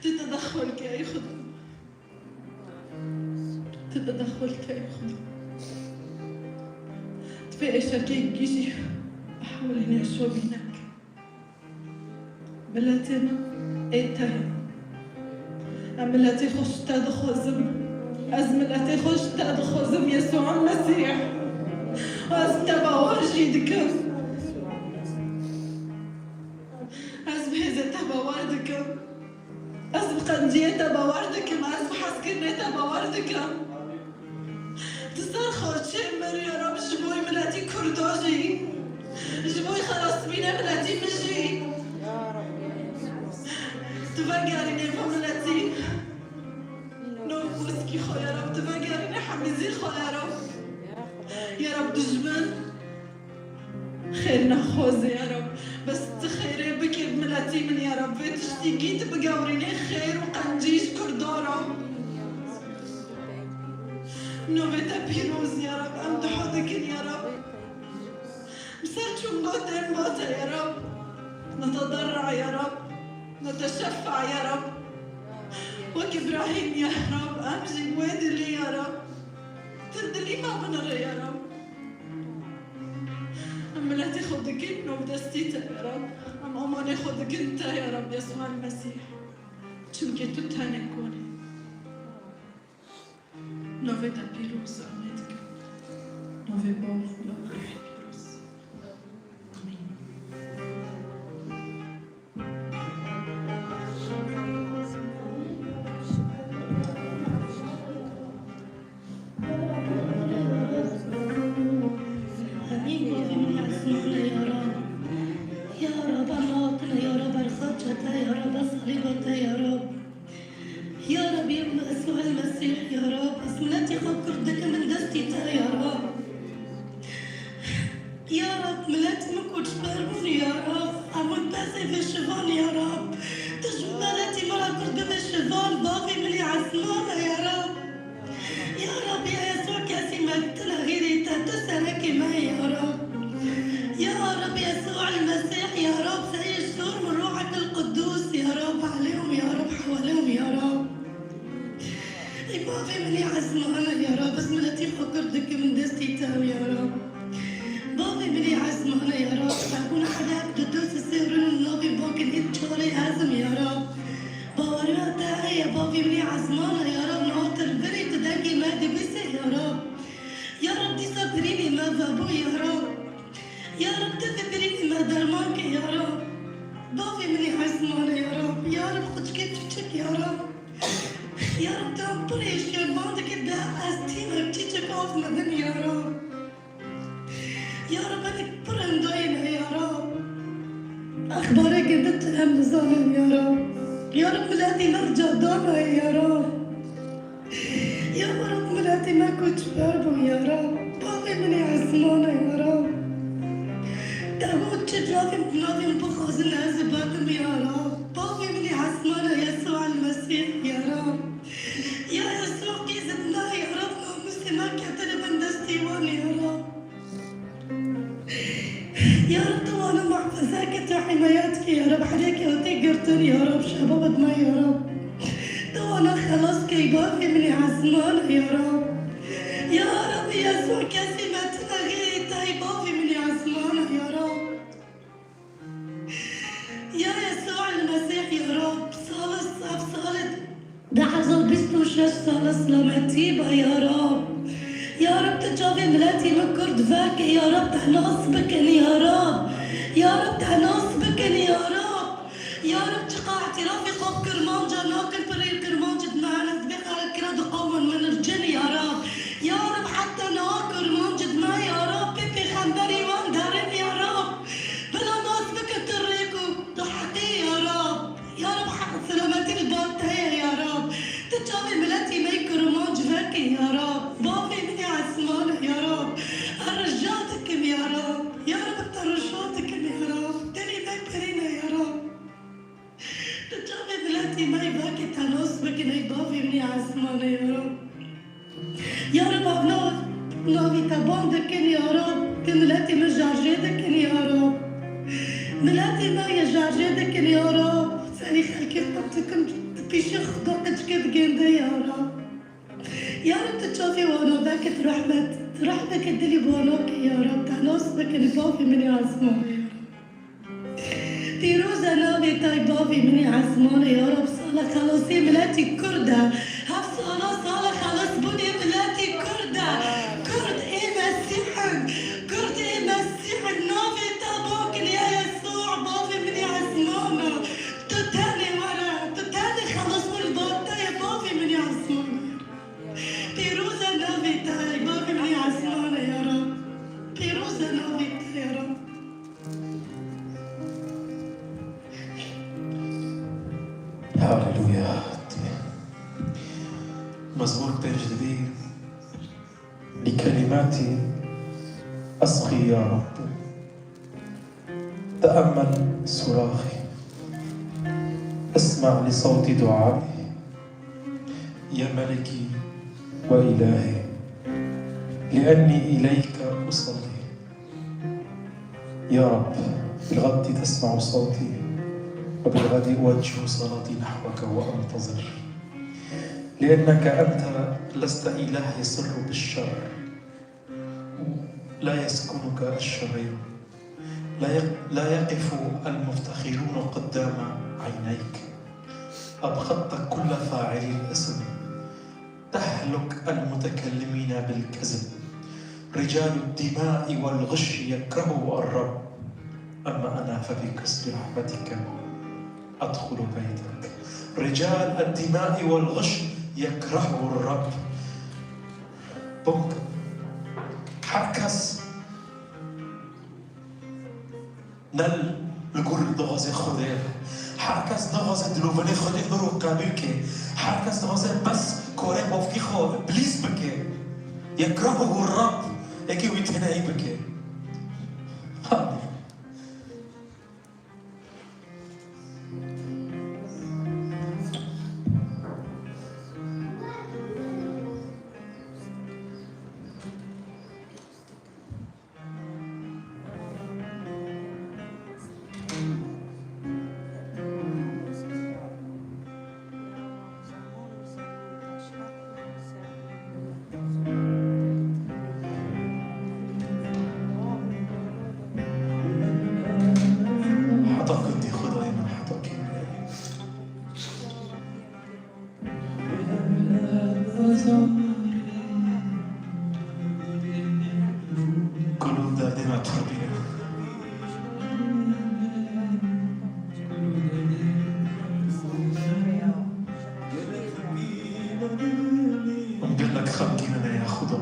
Tu tedexul ke ey Xuda. Tu tedexul ke ey Xuda. Tu vê êşekê gîjî hewlîne şovînek. Miletê min ê te ye. Em miletê xwe ji te dixwazim. Ez miletê xwe ji te dixwazim, Yesûa Mesîh. Ez te bawer jî dikim. Ez bi hêzê te bawer dikim. Ez bi qenciyê te bawer dikim. Ez bi hezkirinê te bawer dikim. Tu ser xaçê mir ya Rab ji bo miletî Kurda jî, ji bo xelasbînê miletî min jî. Tu vegerînê bo miletî. Nokûskî xwe ya Rab, tu vegerînê hemîzî xwe ya Rab. Ya Rab dijmin xêr naxwaze ya Rab. Bes tu xêrê bike miletî min ya Rab. Vê tiştî gî tu bigewrînê xêr û qencî ji Kurda Rab. Navê te pîroz ya Rab. Em dua dikin ya Rab. Bi ser çûnga tên bate ya Rab. Netedarra ya Rab. Neteşeffa ya Rab. Wek Îbrahîm ya Rab. Em jî wê dilî ya Rab. Tu dilî me binire ya Rab. Em Miletê xwe dikin nav destî te, ya Rab. Em amanê xwe dikin te, ya Rab Yesûa Mesîh. Çimkî tu tenê konî. Navê te pîroz e, amê dikim. Navê Bav, Xweda, Ruhê Pîroz. Amîn. Amîn. Bavê min, ya Rab. Ya Rab, em hatine, ya Rab, ber xaça te, ya Rab, ber salîba te, ya Rab. Ya Rab, ya Yesûa Mesîh, ya Rab, ez miletê xwe kurd dikim bin destî te, ya Rab. Ya Rab, miletê min koçber bûn, ya Rab. Em hûn pesê vê şivan, ya Rab. Tu ji miletê me re kurd bibe şivan, bavê min ê ezman e, ya Rab. Ya Rab, ya Yesûa kesî me tune xêrê te, tu serekê me yê, ya Rab. Ya Rab, Yesûa Mesîh, ya Rab, seyê şûr min, Ruhek el Qudûs, ya Rab, aleyhum, ya Rab, hewaleyhum, ya Rab. Ey bavê min ê ezmane, ya Rab, ez miletî xwe kurd dikim destî te, ya Rab. Bavê min ê ezmane, ya Rab, hebûn hedef di du sisê rin navê bakin hît çarê ezim, ya Rab. Baweriya te heye, bavê min ê ezmane, ya Rab, niha tu li virê tu dengê me dibîsê, ya Rab. Ya Rab, dîsa birînê me vebû, ya Rab. Ya Rab, tu vê birînê me derman ke, ya Rab. Bavê min ê ezmane, ya Rab. Ya Rab, xwişkê çiçik, ya Rab. Ya Rab, tu em pir êşiyan, van dike de ez tîmek çiçik av me din, ya Rab. Ya Rab, hinek pir endayî ne, ya Rab. Exbareke din tu em nizanin, ya Rab. Ya Rab, miletê me rica dana, ya Rab. Ya Rab, miletê me koçber bû, ya Rab. Bavê min ê ezmane, ya Rab. Te got çi navê, navê min bixwazin ez ê bedim, ya Rab. Bavê min ê ezmane, Yesûa Mesîh, ya Rab. Ya Yesûa qîzit me, ya Rab, namûsê me ketine bin destê wan, ya Rab. Ya Rab, tu wana muhafeze ke, tu himayet ke, ya Rab, herê ke hatê girtin, ya Rab, şebabet me, ya Rab. Tu wana xelas ke, bavê min ê ezman, ya Rab. Ya Rab, Yesûa kesî me tune xêrê te, bavê min ê ezman, ya Rab. Ya Yesûa Mesîh, ya Rab, sala, ev sala du hezar bîst û şeş sala selametî be, ya Rab. Ya Rab, tu çavê miletî min kurd veke, ya Rab, te nas bikin, ya Rab. Ya Rab, te nas bikin, ya Rab. Ya Rab, çiqa îtirafê xwe bi Kirmanca nakin, pirê Kirmanc di me hene, divê xelk kira diqewin min li cin, ya Rab. Ya Rab, heta niha Kirmanc di me, ya Rab, pê pêxemberê wan derin, ya Rab. Bila nas bike tu rêk û tu heqê, ya Rab. Ya Rab, heq selametî li ba te ye, ya Rab. Tu çavê miletî me yê Kirmanc veke, ya Rab. Bavê min ê esman e, ya Rab. Ez rica dikim, ya Rab. Ya Rab, te rica dikim, ya Rab. Dilê me pirîne, ya Rab. Tu çavê miletî me yê veke te nas bikin, ey bavê min ê esman e, ya Rab. Ya Rab, ev nav, navê te ban dikin, ya Rab. Tê miletê min jarjê dikin, ya Rab. Miletê me yê jarjê dikin, ya Rab. Serê xelkê qut dikin, di pêşê Xuda qicikê digênde, ya Rab. Ya Rab, tu çavê wana veke, tu rehmet, tu rehmeke dilî wana ke, ya Rab. Te nas bikin, bavê min ê esman e, ya Rab. Pîroz e navê te, bavê min ê esman e, ya Rab, sala xelasê miletî kurd e. Hev sala, sala xelasbûnê miletî kurd e. Kurd ê Mesîh in. Kurd ê Mesîh in. Navê te bakin ya Yesû, bavê min ê esman e. Tu tenê were, tu tenê xelasbûn li ba te ye, bavê min ê esman e. Pîroz e navê te, bavê min ê esman e, ya Rab. Pîroz e navê te, ya Rab. هللويا. مزمور pêncî dibê: لكلماتي أصغي يا رب، تأمل صراخي، اسمع لصوت دعائي، يا ملكي وإلهي، لأني إليك أصلي. يا رب، بالغد تسمع صوتي، وبالغد أوجه صلاتي نحوك وأنتظر، لأنك أنت لست إله يصر بالشر، لا يسكنك الشرير. لا يق-، لا يقف المفتخرون قدام عينيك. أبغضت كل فاعلي الإثم. تهلك المتكلمين بالكذب. رجال الدماء والغش يكرهه الرب. أما أنا فبكسر رحمتك أدخل بيتك. رجال الدماء والغش يكرهه الرب. Bûk. Her kes ne li gor dixwaze Xwedê be. Her kes dixwaze dilovinê Xwedê hiro qebûl ke. Her kes dixwaze bes korê bavkî xwe îblîs bike. يكرهه الرب. Yekê wî tenayî bike. Amin. Heta ku dî Xwedayê min heta kî? Kulûl derdê me pir bîne. Hûn gelek xemgîn in ya Xuda.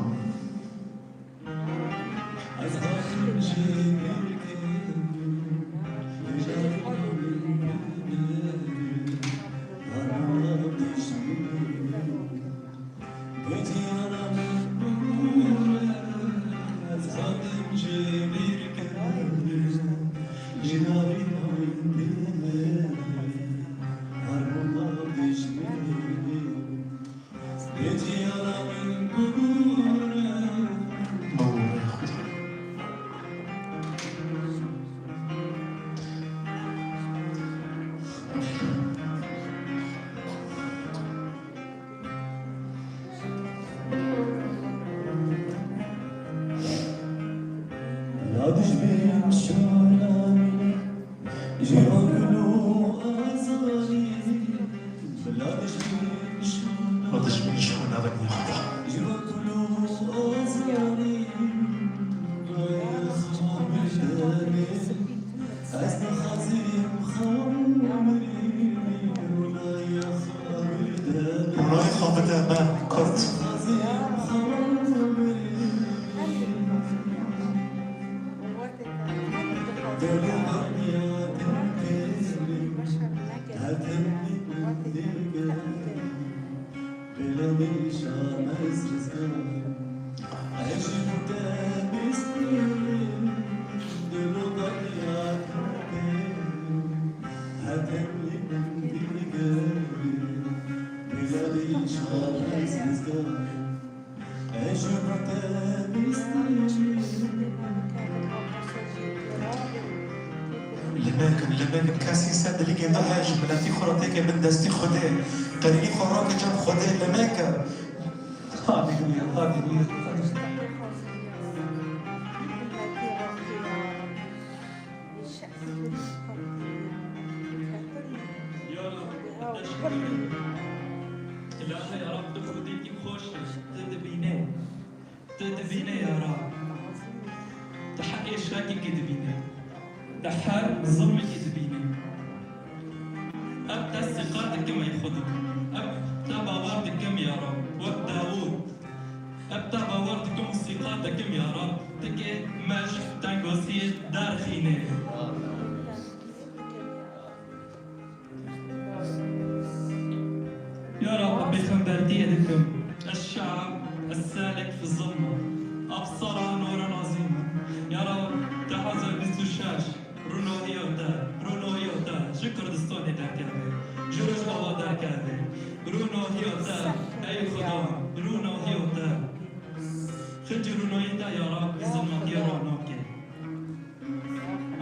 Û dijmin ji xwe navin ya Xweda. Ronayê xwe bide me, Kurd. Li me kin, li me kin, kesî ser dilîkê nahê ji miletî xwe re têke bin destî Xwedê. Qerînî xwe rake cem Xwedê, li me kin. Haleluya, haleluya. Îlahê ya Rab, tu xwedî kî xweş e, tu dibînî. Tu dibînî ya Rab. Tu her êşekekê dibînî. Tu her zilmekê dibînî. Ev te sîqa dikim ey Xwedî. Ev te bawer dikim ya Rab. Wek Dawûd. Ev te bawer dikim û sîqa dikim ya Rab. Tu kê me ji tengosiyê derxînî. Ya Rab, pêxembertiyê dikim. الشعب السالك في الظلمة أبصر نورا عظيما. Ya Rab, du hezar bîst û şeş, rûnahiya te, rûnahiya te ji Kurdistanê derkeve, ji Rojava derkeve. Rûnahiya te, ey Xuda, rûnahiya te. Xinc rûnayî te ya Rab, vî zilmatiya ronahke.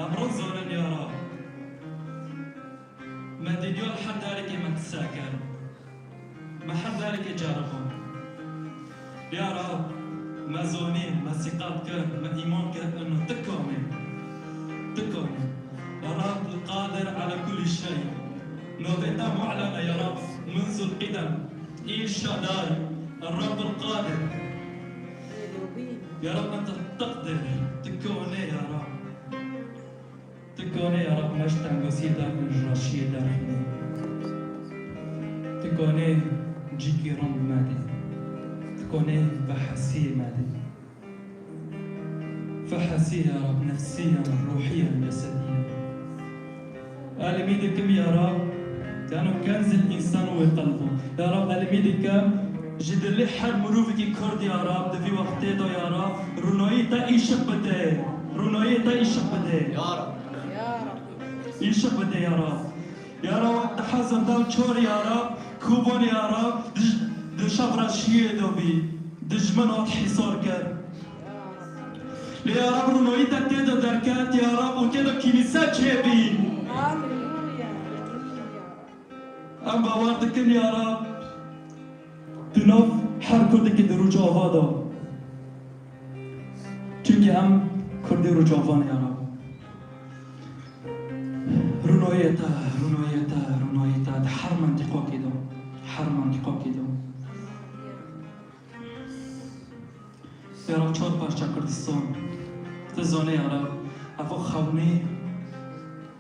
Em rizor in ya Rab. Me dinya li her derekê me qise kir. Me her derekê ceriband. Ya Rab, me zanîn, me sîqet kir, me îman kir, ino tu kam î. Tikone. Rab el-Qadir ala kulli şey. Navê te mu'lene ya Rab, munzul qidem. El Şadday, Rab el-Qadir. Ya Rab, ente teqdir, tikone ya Rab. Tikone ya Rab, me ji tengosiyê derxin, ji reşiyê derxin. Tikone cîkî rind me dê. Tikone vehesiyê me dê. Fehesî ya Rab, nefsî ya Rab, ruhî ya, cesedî ya. Elmî dikim ya Rab, yano kenzil însan wê qelbo. Ya Rab, elmî dikim ji dilê her mirovekî Kurd ya Rab, di vî wextê de ya Rab, rûnoyî te îşiq bide, rûnoyî te îşiq bide. Ya Rab. Îşiq bide ya Rab. Ya Rab, wek di hezar da û çar ya Rab, Kobanê ya Rab, di, di şev reşiyê de bî, dijmin hat hîsar kir. Lê ya Rab, rûnoyî te tê de derket ya Rab, û tê de kînîse çêbî. Em bawer dikin ya Rab, tu nav her Kurdekî di Rojava de. Çimkî em Kurdê Rojavan ya Rab. Rûnoyê te, rûnoyê te, rûnoyê te di her mintîqokê de, her mintîqokê de. Ya Rab, çar parça Kurdistan. Tu zanî ya Rab, ev xewnî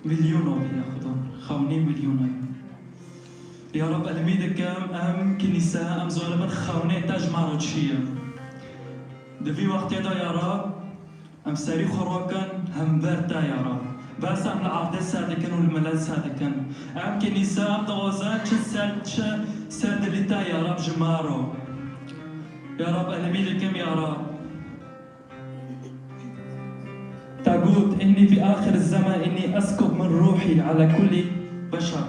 milyona bî ya Xudan, xewnî milyona ye. Ya Rab, elmî dikim, em kinîse, em zanibin xewnê te ji me re çi ye. Di vî wextê de ya Rab, em serî xwe rakin hember te ya Rab. Bes em li erdê ser dikin û li milet ser dikin. Em kinîse, em dixwazin çi ser, çi ser dilî te ya Rab ji me re. Ya Rab, elmî dikim ya Rab. Te got, "Înnî fî âxir zeman, înnî eskub min ruhî ala kullî beşer.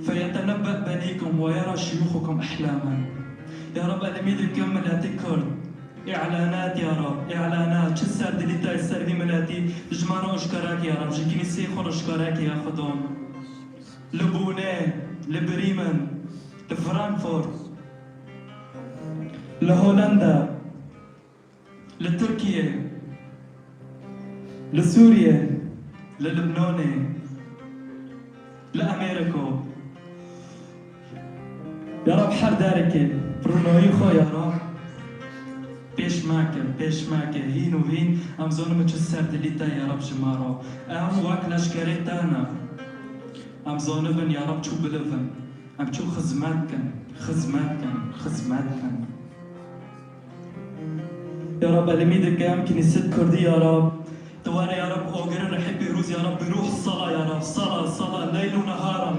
Feyetenebbe benîkum ve yera şuyuxukum ihlamen." Ya Rab, elmî dikim miletî Kurd. Îlanat ya Rab, îlanat. Çi ser dilî te ser vî miletî ji me re aşkare kî ya Rab, ji kinîseyê xwe re aşkare kî ya Xudan. Li Bonê, li Bremen, li Frankfurt, li Holanda, li Tirkiye, li Sûriye, li Libnanê, li Amerîko. Ya Rab, her derekê rûnoyî xwe ya Rab pêş me ke, pêş me ke, hîn û hîn em zanibin çi ser dilî te ya Rab ji me re. Em wek leşkerê te ne. Em zanibin ya Rab çû bilivin. Em çû xizmet kin, xizmet kin, xizmet kin. Ya Rab, elmî dikim, kinîset Kurdî ya Rab. Tu were ya Rab, agirê rihê pîroz ya Rab, bi ruh sala ya Rab, sala, sala, leyl û neharan.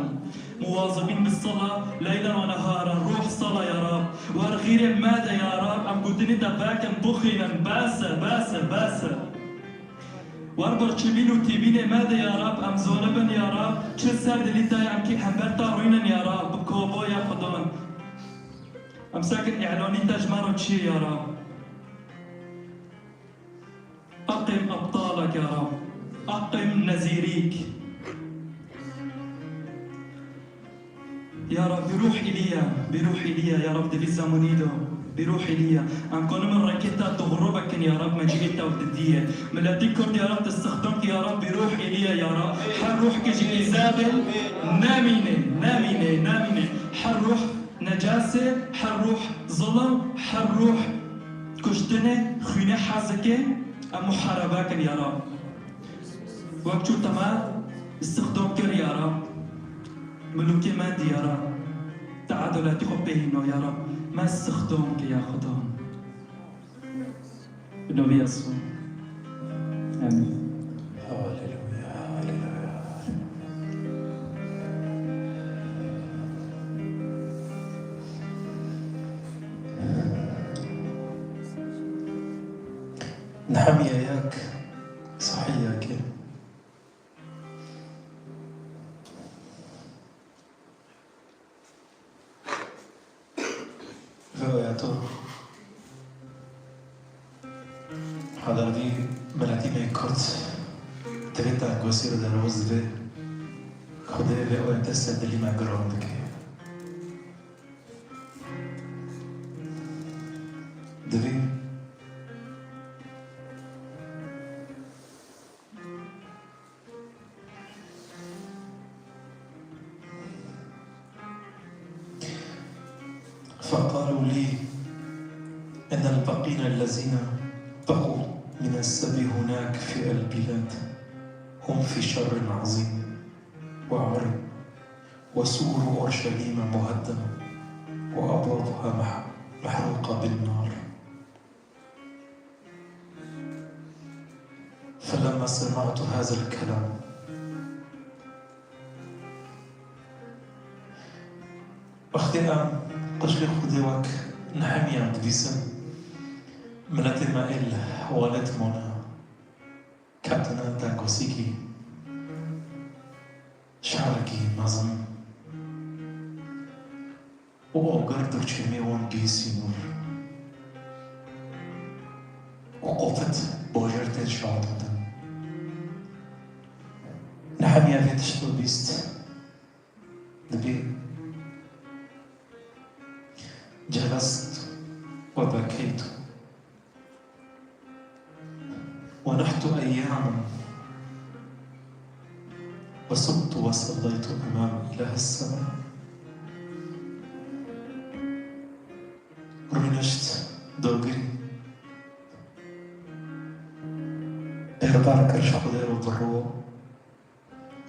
Muwazibîn bi sala, leylan û neharan, ruh sala ya Rab. Wer xîrê me de ya Rab, em gotinê te vekin, bixwînin, bes e, bes e, bes e. Wer birçîbîn û tîbînê me de ya Rab, em zonibin ya Rab, çi ser dilî te em kî hember te rûnin ya Rab, bi kobo ya Xudan. Em sekin îlanî te ji me re çi ya Rab. Eqim ebtalek ya Rab. Eqim nezîrîk. Ya Rab, bi ruh Îlîya, bi ruh Îlîya, ya Rab, di vî zemanî de, bi ruh Îlîya. Em kanibin rengê te dixuribin, ya Rab, me cihê te didî ye. Miletî Kurd, ya Rab, tu stixdam kî, ya Rab, bi ruh Îlîya, ya Rab. Her ruh ke ji Îzabel nemîne, nemîne, nemîne. Her ruh necasê, her ruh zilim, her ruh kuştinê, xwînê hezikê, em muharebe kin, ya Rab. Wek çû te me stixdam kir ya Rab. Milûkê me dî ya Rab. Te edaletî xwe pê hîno ya Rab. Me stixdam kir ya Xuda. Bi navê Yesû. Amîn. Haleluya, haleluya. Nehemiya yek, sahî yekê. Vê oya to. Hala vî miletî me Kurd divê te gosê re deroz divê. Xwedê vê oya te ser dilî me giran bike. Divê فقالوا لي إن الباقين الذين بقوا من السبي هناك في البلاد هم في شر عظيم وعار، وسور أورشليم مهدمة، وأبوابها مح-، محروقة بالنار. فلما سمعت هذا الكلام، wextê em qijlê Xwedê wek Nehemya dibîsin, miletê me ê li hewalet mane, ketine dengosîkî, şerekî mezin. û ogar dûçêmê wan bî sînor û qopit bajêr tên şaxandin. Nehemya vê tişta bîst, dibê: جلست وبكيت ونحت أياما وصمت وصليت أمام إله السماء. Rûnişt, dogirî. Berbar kir ji Xwedê re bi ro.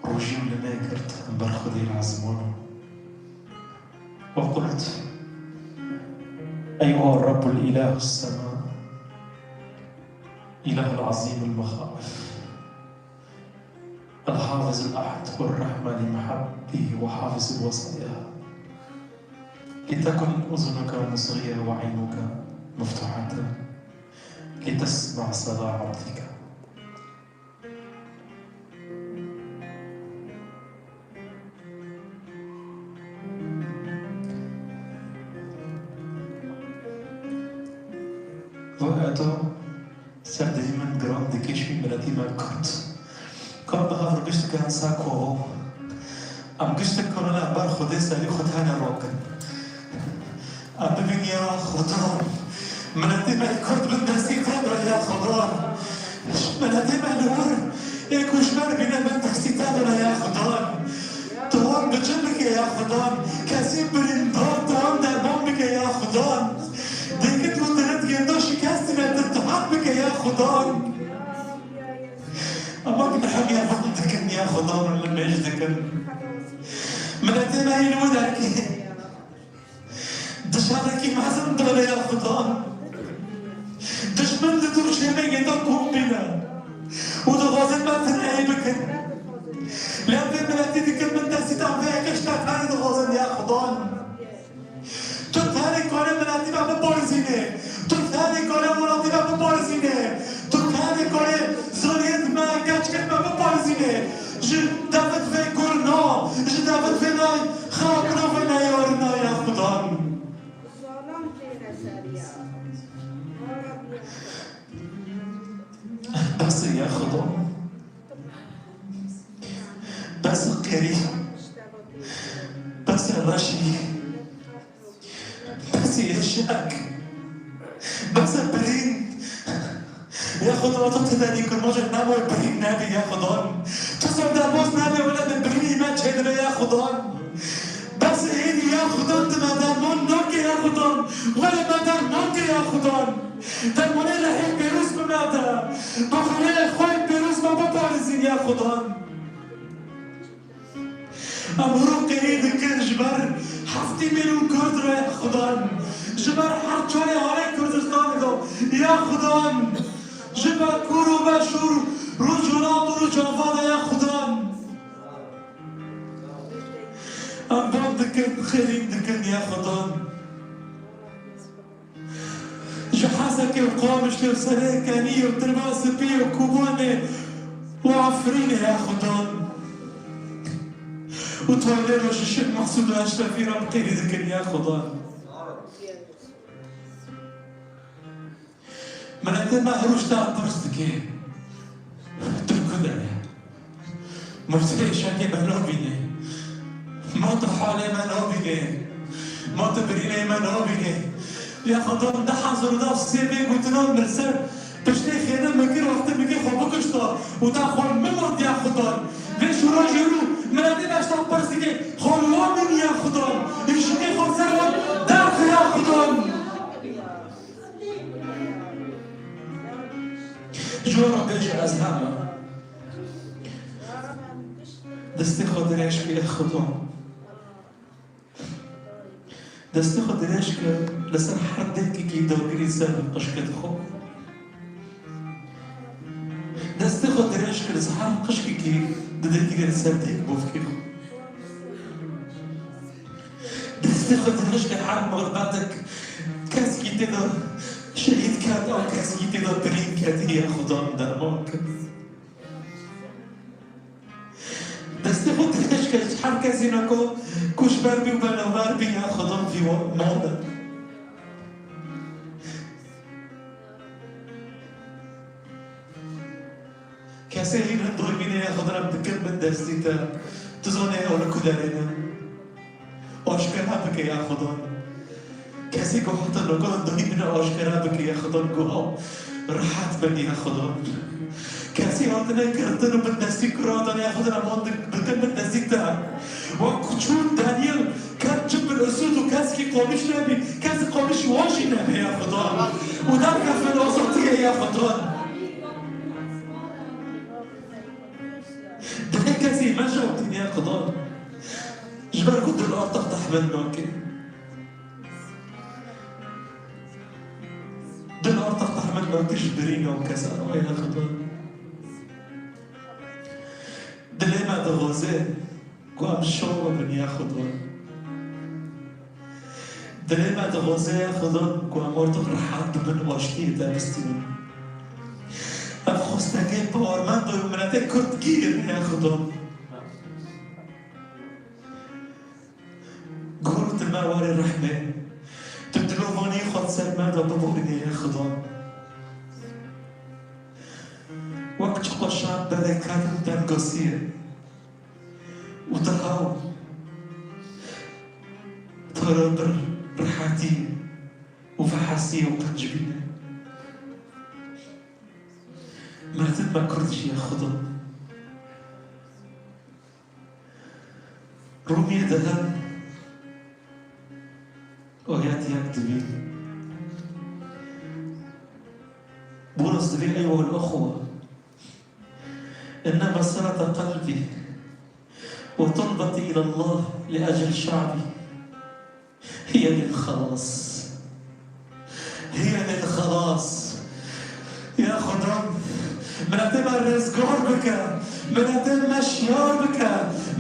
Rojî û limê girt hember Xwedê li ezmana. وقلت: أيها الرب الإله السماء، إله العظيم المخاوف، الحافظ الأحد والرحمة لمحبه وحافظ وصاياه، لتكن أذنك مصغية وعينك مفتوحة لتسمع صلاة عبدك. Vay eto, ser dilê min giran dikê ji wî miletî me Kurd. Ka bi hev re gişt dikin sa kovo. Em gişt dikin li hember Xwedê serî xwe tene rokin. Em bibin ya Xudan. Miletê me yê Kurd bin destî te bira ya Xudan. Miletê me li wir ê ku ji me re bîne bin destî te bira ya Xudan. Tu wan bi cin bike ya Xudan. Kesên birîndar tu wan derman bike ya Xudan. Dêkit û dirit yên da şikestîne tu tihat bike ya Xudan. Ama bi hemiya van dikin ya Xudan û li mêj dikin. Miletê me yê li wir derkê. Dişarekî mezin dane ya Xudan. Dişmen li dûr çêmegê de kom bîne û dixwazin me tineyî bikin. Lê em vê miletî dikin bin destî te, em vê yekê ji te tenê dixwazin ya Xudan. Tu tenê kare miletî me biparêzînê. Tu tenê kare welatî me biparêzînê. Tu tenê kare zariyêt me, keçkên me biparêzînê. Ji devit vê kurna, ji devit vê nayê. Xakno vê neyarina ya Xudan. Bes e ya Xudan. Bes e qerî. Bes e reşî. Bes e şek. Bes e birîn. Ya Xudan, tu tenê kurmancek nabo birîn nebî ya Xudan. Tu ser derbas nebî wele bi birînî me çêdibe ya Xudan. Bes êdî ya Xudan, tu me derman nake ya Xudan. Wele me derman ke ya Xudan. Dermanê rehê pêroz bi me de. Bi xwelê xwe pêroz me biparêzîn ya Xudan. Em hûrû qirî dikin ji ber heftê milyon Kurd re ya Xudan. Ji ber her çarê halê Kurdistanê de ya Xudan. Ji Bakur û Başûr, Rojhilat û Rojava de ya Xudan. Em van dikin, xêrîn dikin ya Xudan. Ji Hesekê û Qamişlê û Serêkeniyê û Tirbasipiyê û Kobanê û Efrînê ya Xudan. Û tolê re ji Şêx Mehsûd û Eşrefî re em qîrî dikin ya Xudan. Miletê me her roj te pirs dike. Tu li ku de ne? Ma tu êşakê me nabînî? Ma tu halê me nabînî? Ma tu birînê me nabînî? Ya Xudan, du hezar û deh sê vê gotinan min ser piştê xêne min kir, wextê min kir xwe bikuşta û te xwe min mand ya Xudan. Vê şûra jêrû miletê me ji te pirs dike. Xwe li wan min ya Xudan. Îşikê xwe ser wan derxe ya Jora bêje ez hema. Destê xwe dirêj ke, ya Xudo. Destê xwe dirêj ke li ser her dêkekî dagirî ser bi qişkê dixwe. Destê xwe dirêj ke li ser her qişkekî didê digire ser dêk bofkê xwe. Destê xwe dirêj ke her morbetek keskî tê de şehîd ket, ew keskî tê de birîn ketî, ya Xudan derman ke. Destê xwe dirêj ke ji her kesî ne ku, ku ji ber bî û benavar bî, ya Xudan vî wa mane. Kesê hîn hin doybîne, ya Xudan, em dikin bin destî te. Tu zanî ew li ku derê ne. Aşkera bike, ya Xudan. Kesê ku hata niha doybîne aşkera bike, ya Xudan, ku ew rehet bin, ya Xudan. Kesê hatine girtin û bin destî kuradan, ya Xudan, em wan dik-, dikin bin destî te. Wek ku çûn Daniel ket çi bin usûd û kesekî qomîş nebî, kesê qomîş wan jî nebê, ya Xudan. Û derkefin azadiyê, ya Xudan. Dilê kesî me jewtîne, ya Xudan. Ji ber ku dil artix tehmil nake. Dil artix tehmil nake ji birîna û kesan we, ya Xudan. Dilê me dixwaze ku em şa bibin, ya Xudan. Dilê me dixwaze, ya Xudan, ku em ortix rehet bibin, aştiyê te bistînin. Ev xwestekê parlamentoyê û miletê Kurd kî ye, ya Xudan? Gor tu me warê rehmê, tu dilovanî xwe di ser me de biborînê, ya Xudan. Wek çi xweşan berê ket û tengasiyê. Û tu hew tara bir rehetî û vehesî û qenc bîne. Merdin me Kurd jî, ya Xudan. Rûmiyê de hem ayet yek dibî. Bulus dibî, أيها الأخوة، إن مسرة قلبي وطلبتي إلى الله لأجل شعبي هي للخلاص. هي للخلاص. Ya Xudan, miletê me rizgar bike, miletê me şiyar bike,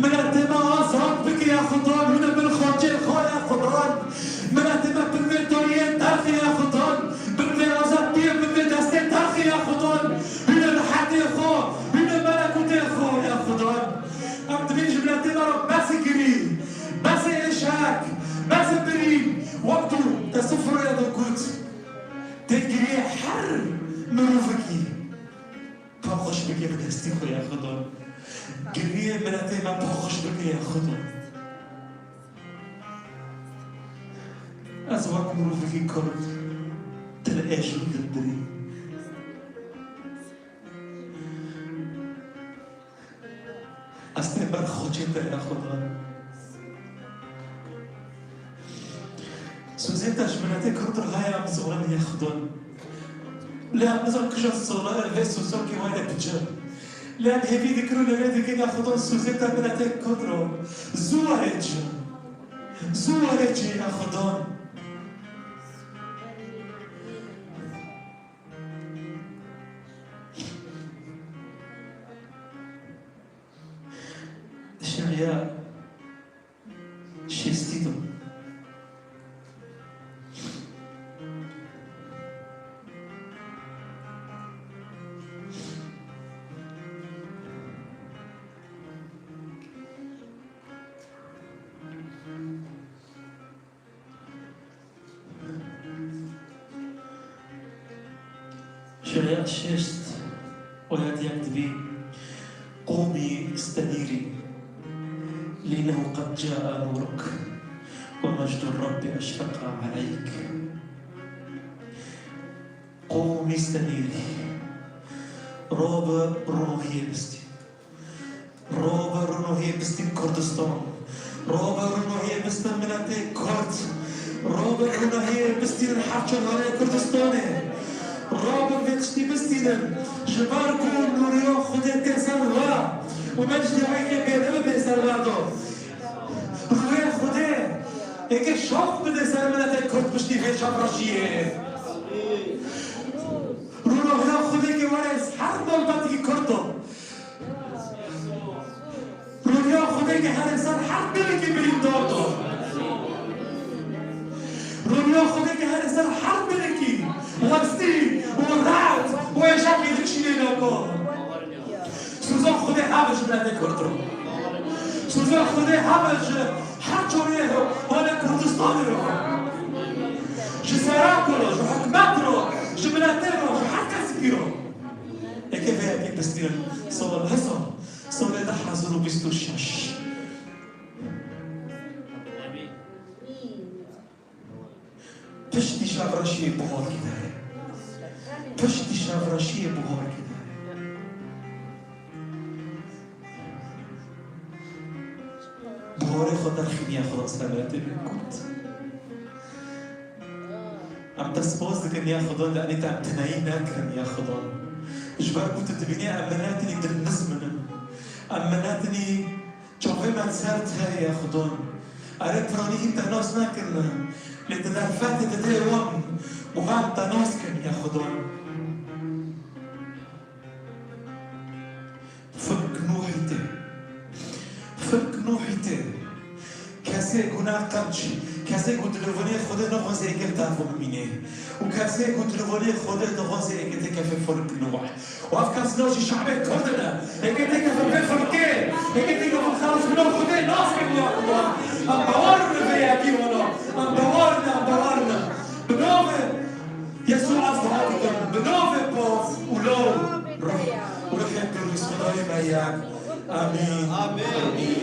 miletê me azad bike, ya Xudan, hûn ê bin xaçê xwe, ya Xudan. Miletê me bin vê tariyê derxê, ya Xudan, bin vê azadiyê, bin vê destê derxê, ya Xudan. Hûn ê rehetê xwe, hûn ê melekûtê xwe, ya Xudan. Em dibên ji miletê me re besê girî, besê êşek, besê birîn. Wek tu te sifirê de got, tê giriyê her mirovekî paqij bike bi destî xwe, ya Xudan. Giriyê miletê me paqij bike, ya Xudan. Ez wek mirovekî Kurd, tu li êş min dilbirî. Ez têm ber xocê te, ya Xudan. Sozê te ji miletê Kurd re heye, em zanin, ya Xudan. Lê em nizan kîjan sala vê sozokê wayde biçe. Lê em hêvî dikin û lê dikin, ya Xudan, sozê te miletê Kurd re zû were cî. Zû were cî, ya Xudan. Şeriya şêstî de. Şeriya şêst, ayet yek dibî: قومي استنيري، لأنه قد جاء نورك، ومجد الرب أشرق عليك. قومي استنيري. Rabe, rûnahiyê bistî. Rabe, rûnahiyê bistîn Kurdistan. Rabe, rûnahiyê bistîn miletê Kurd. Rabe, rûnahiyê bistînin her çar warê Kurdistanê. Rabe, vê tiştî bistînin. Ji ber ku nûriya Xwedê tê ser we û me ji dewekê bêdewî bê ser we do. Rûyê Xwedê êkê şax bide ser miletê Kurd piştî vê çavreşiyê. Rû rohiya Xwedê ke were her malbetekî Kurd do. Rûniya Xwedê ke here ser her dilekî birîndar do. Rûniya Xwedê ke here ser her dilekî westî û rehet û êşakê dikişînê nako. Sûza Xwedê hebe ji miletê Kurd re. Sûza Xwedê hebe ji her çorê holê Kurdistanê re. Ji serok re, ji hikûmet re, ji miletê re, ji her kesekî re. Eke vê yekê bistînin, sala hesa. Salê du hezar û bîst û şeş. Piştî şevreşiyê buharkê de. Piştî şevreşiyê buharkê de. Buharê xwe derxîniye Xweda ser miletê Kurd. Em te spas dikin ya Xudan, li enê te em tineyî nekirin ya Xudan. Ji ber ku tu dibînî em miletinî dilnizm in. Em miletinî çavê me li ser te ye ya Xudan. Erê piranî hîn te nas nekirine. Lê tu derfetê didê wan û em te nas kin ya Xudan. Firk Nûhî tê. Firk Nûhî tê. Kesê ku ne qenc, kesê ku dilovanê Xwedê nexwazê êkê li tev bimînê. Û kesê ku dilovanê Xwedê dixwazê êkê têkeve firk Nûh. Û ev kes na jî şe'bê Kurd ne. Êkê têkeve vê firkê. Êkê têkeve xelas bino Xwedê nas kin ya Xudan. Em bawer in vê yekî wana. Em bawer in, em bawer in. Bi navê Yesû ez dua dikim, bi navê Bav û Lal û Ruh, û Ruhê Pîroz Xwedayê me yek. Amîn. Amîn. Amîn.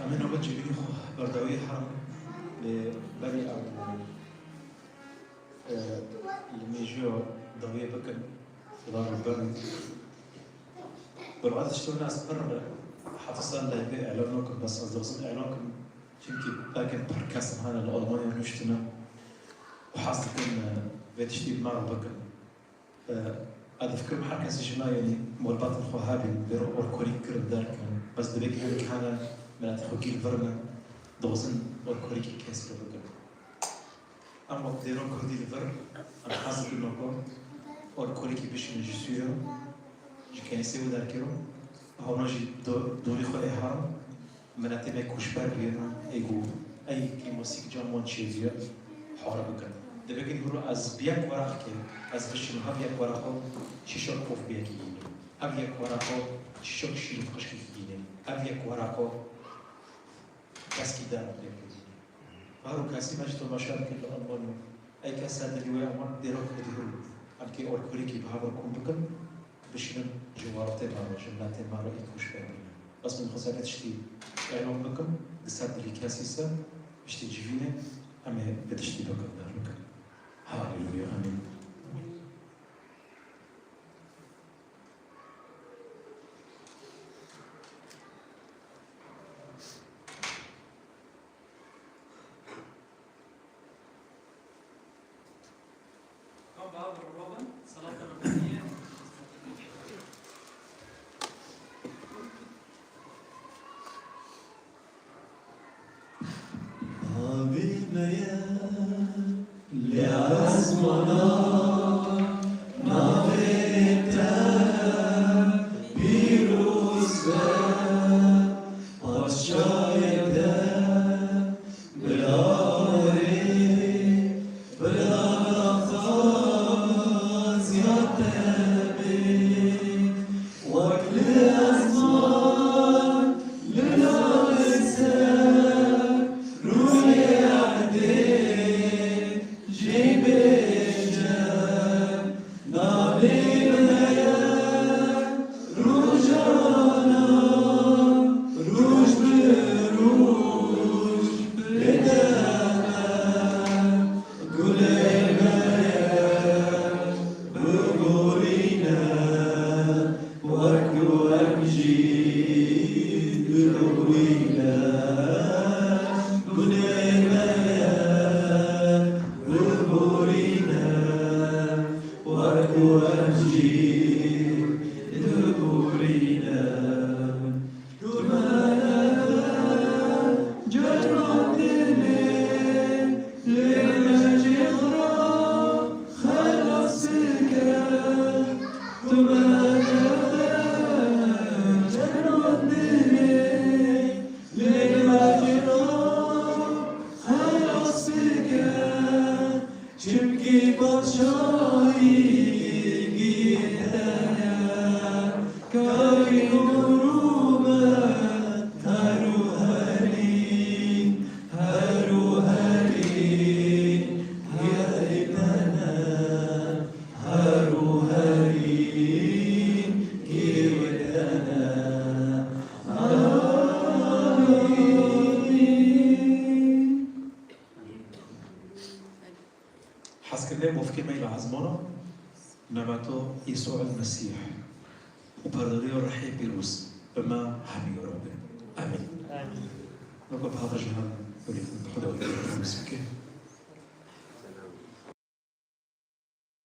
Em ê navê civînê xwe berdewiyê herin lê berî ew, e, li mêjiya dawiyê bikin, Xuda rûber. Bi rastî tiştê wina ez pir heta sal leyvê elan nakim, bes ez dixwazim elan kim, çimkî belke pir kes hene li Almanya nûştine û hez dikin, e, vê tiştî bi me re bikin. Ez difikirim her kesî ji me, yanî malbatên xwe hebîn, vê re alkolîk kirin derkin. Bes divê gelek hene, miletê xwe gîl vir ne, dixwazin alkolîkê kesî re bikin. Em wek dêra kurdî li vir, em hez dikin ku alkolîkê bişînin ji sûya, ji kenîsê wê derkevin, hewna jî do-, dorî xwe ê herin. Miletê me koçber bûye, ê ku ey kêmasîk cem wan çêbûye, hare bikin. Divê ku hûro ez bi yek weraqekê, ez bişim hev yek weraqo şîşok kof bi yekî gînim. Ev yek weraqo şîşok şîrîn xişkî gînim. Ev yek weraqo keskî der bi yekî gînim. Her û kesî me ji temaşe dikin li Almanya. Ey kes ser dilî wê, ewan dêra kurdî hûr. Em kê alkolîkî bi hev re kom bikin. Bişînin ji welatê me re, ji miletê me re ê koçber bînin. Bes min dixwest vê tiştî elan bikim, di ser dilê kesî ser, piştî civînê, em ê vê tiştî bikin, derbikin. Haleluya, amîn. Lê ezmana navê te pîroz be, padşahê te bilarê, bila daxwaziya te bê. Wek li ezman, li navê ser, rûyê erdê, jê bêje, navê me ye, rojana, roj bi roj, bide me. Gulê me ye, bigorîne, wek wek jî bigorîne. Gulê me ye, bigorîne, wek wek jî bigorîne. Tu me nebe cerma dilê, lê me jê xira xelas bike. Tu me nebe cerma dilê, lê me jê xira xelas bike. Çimkî padşahî gî te ye, karî û rûmet her û herî, her û herî gî te ne, her û herî gî te ne. Amîn. Hezkirinê movkê me yê li ezmana, navê Yesû el Mesîh û perdewriya Rihê Pîroz bi me hemî ya Rabbê. Amîn. Amîn. Weke bi hevre jî hem berî Xwedê Pîroz bike.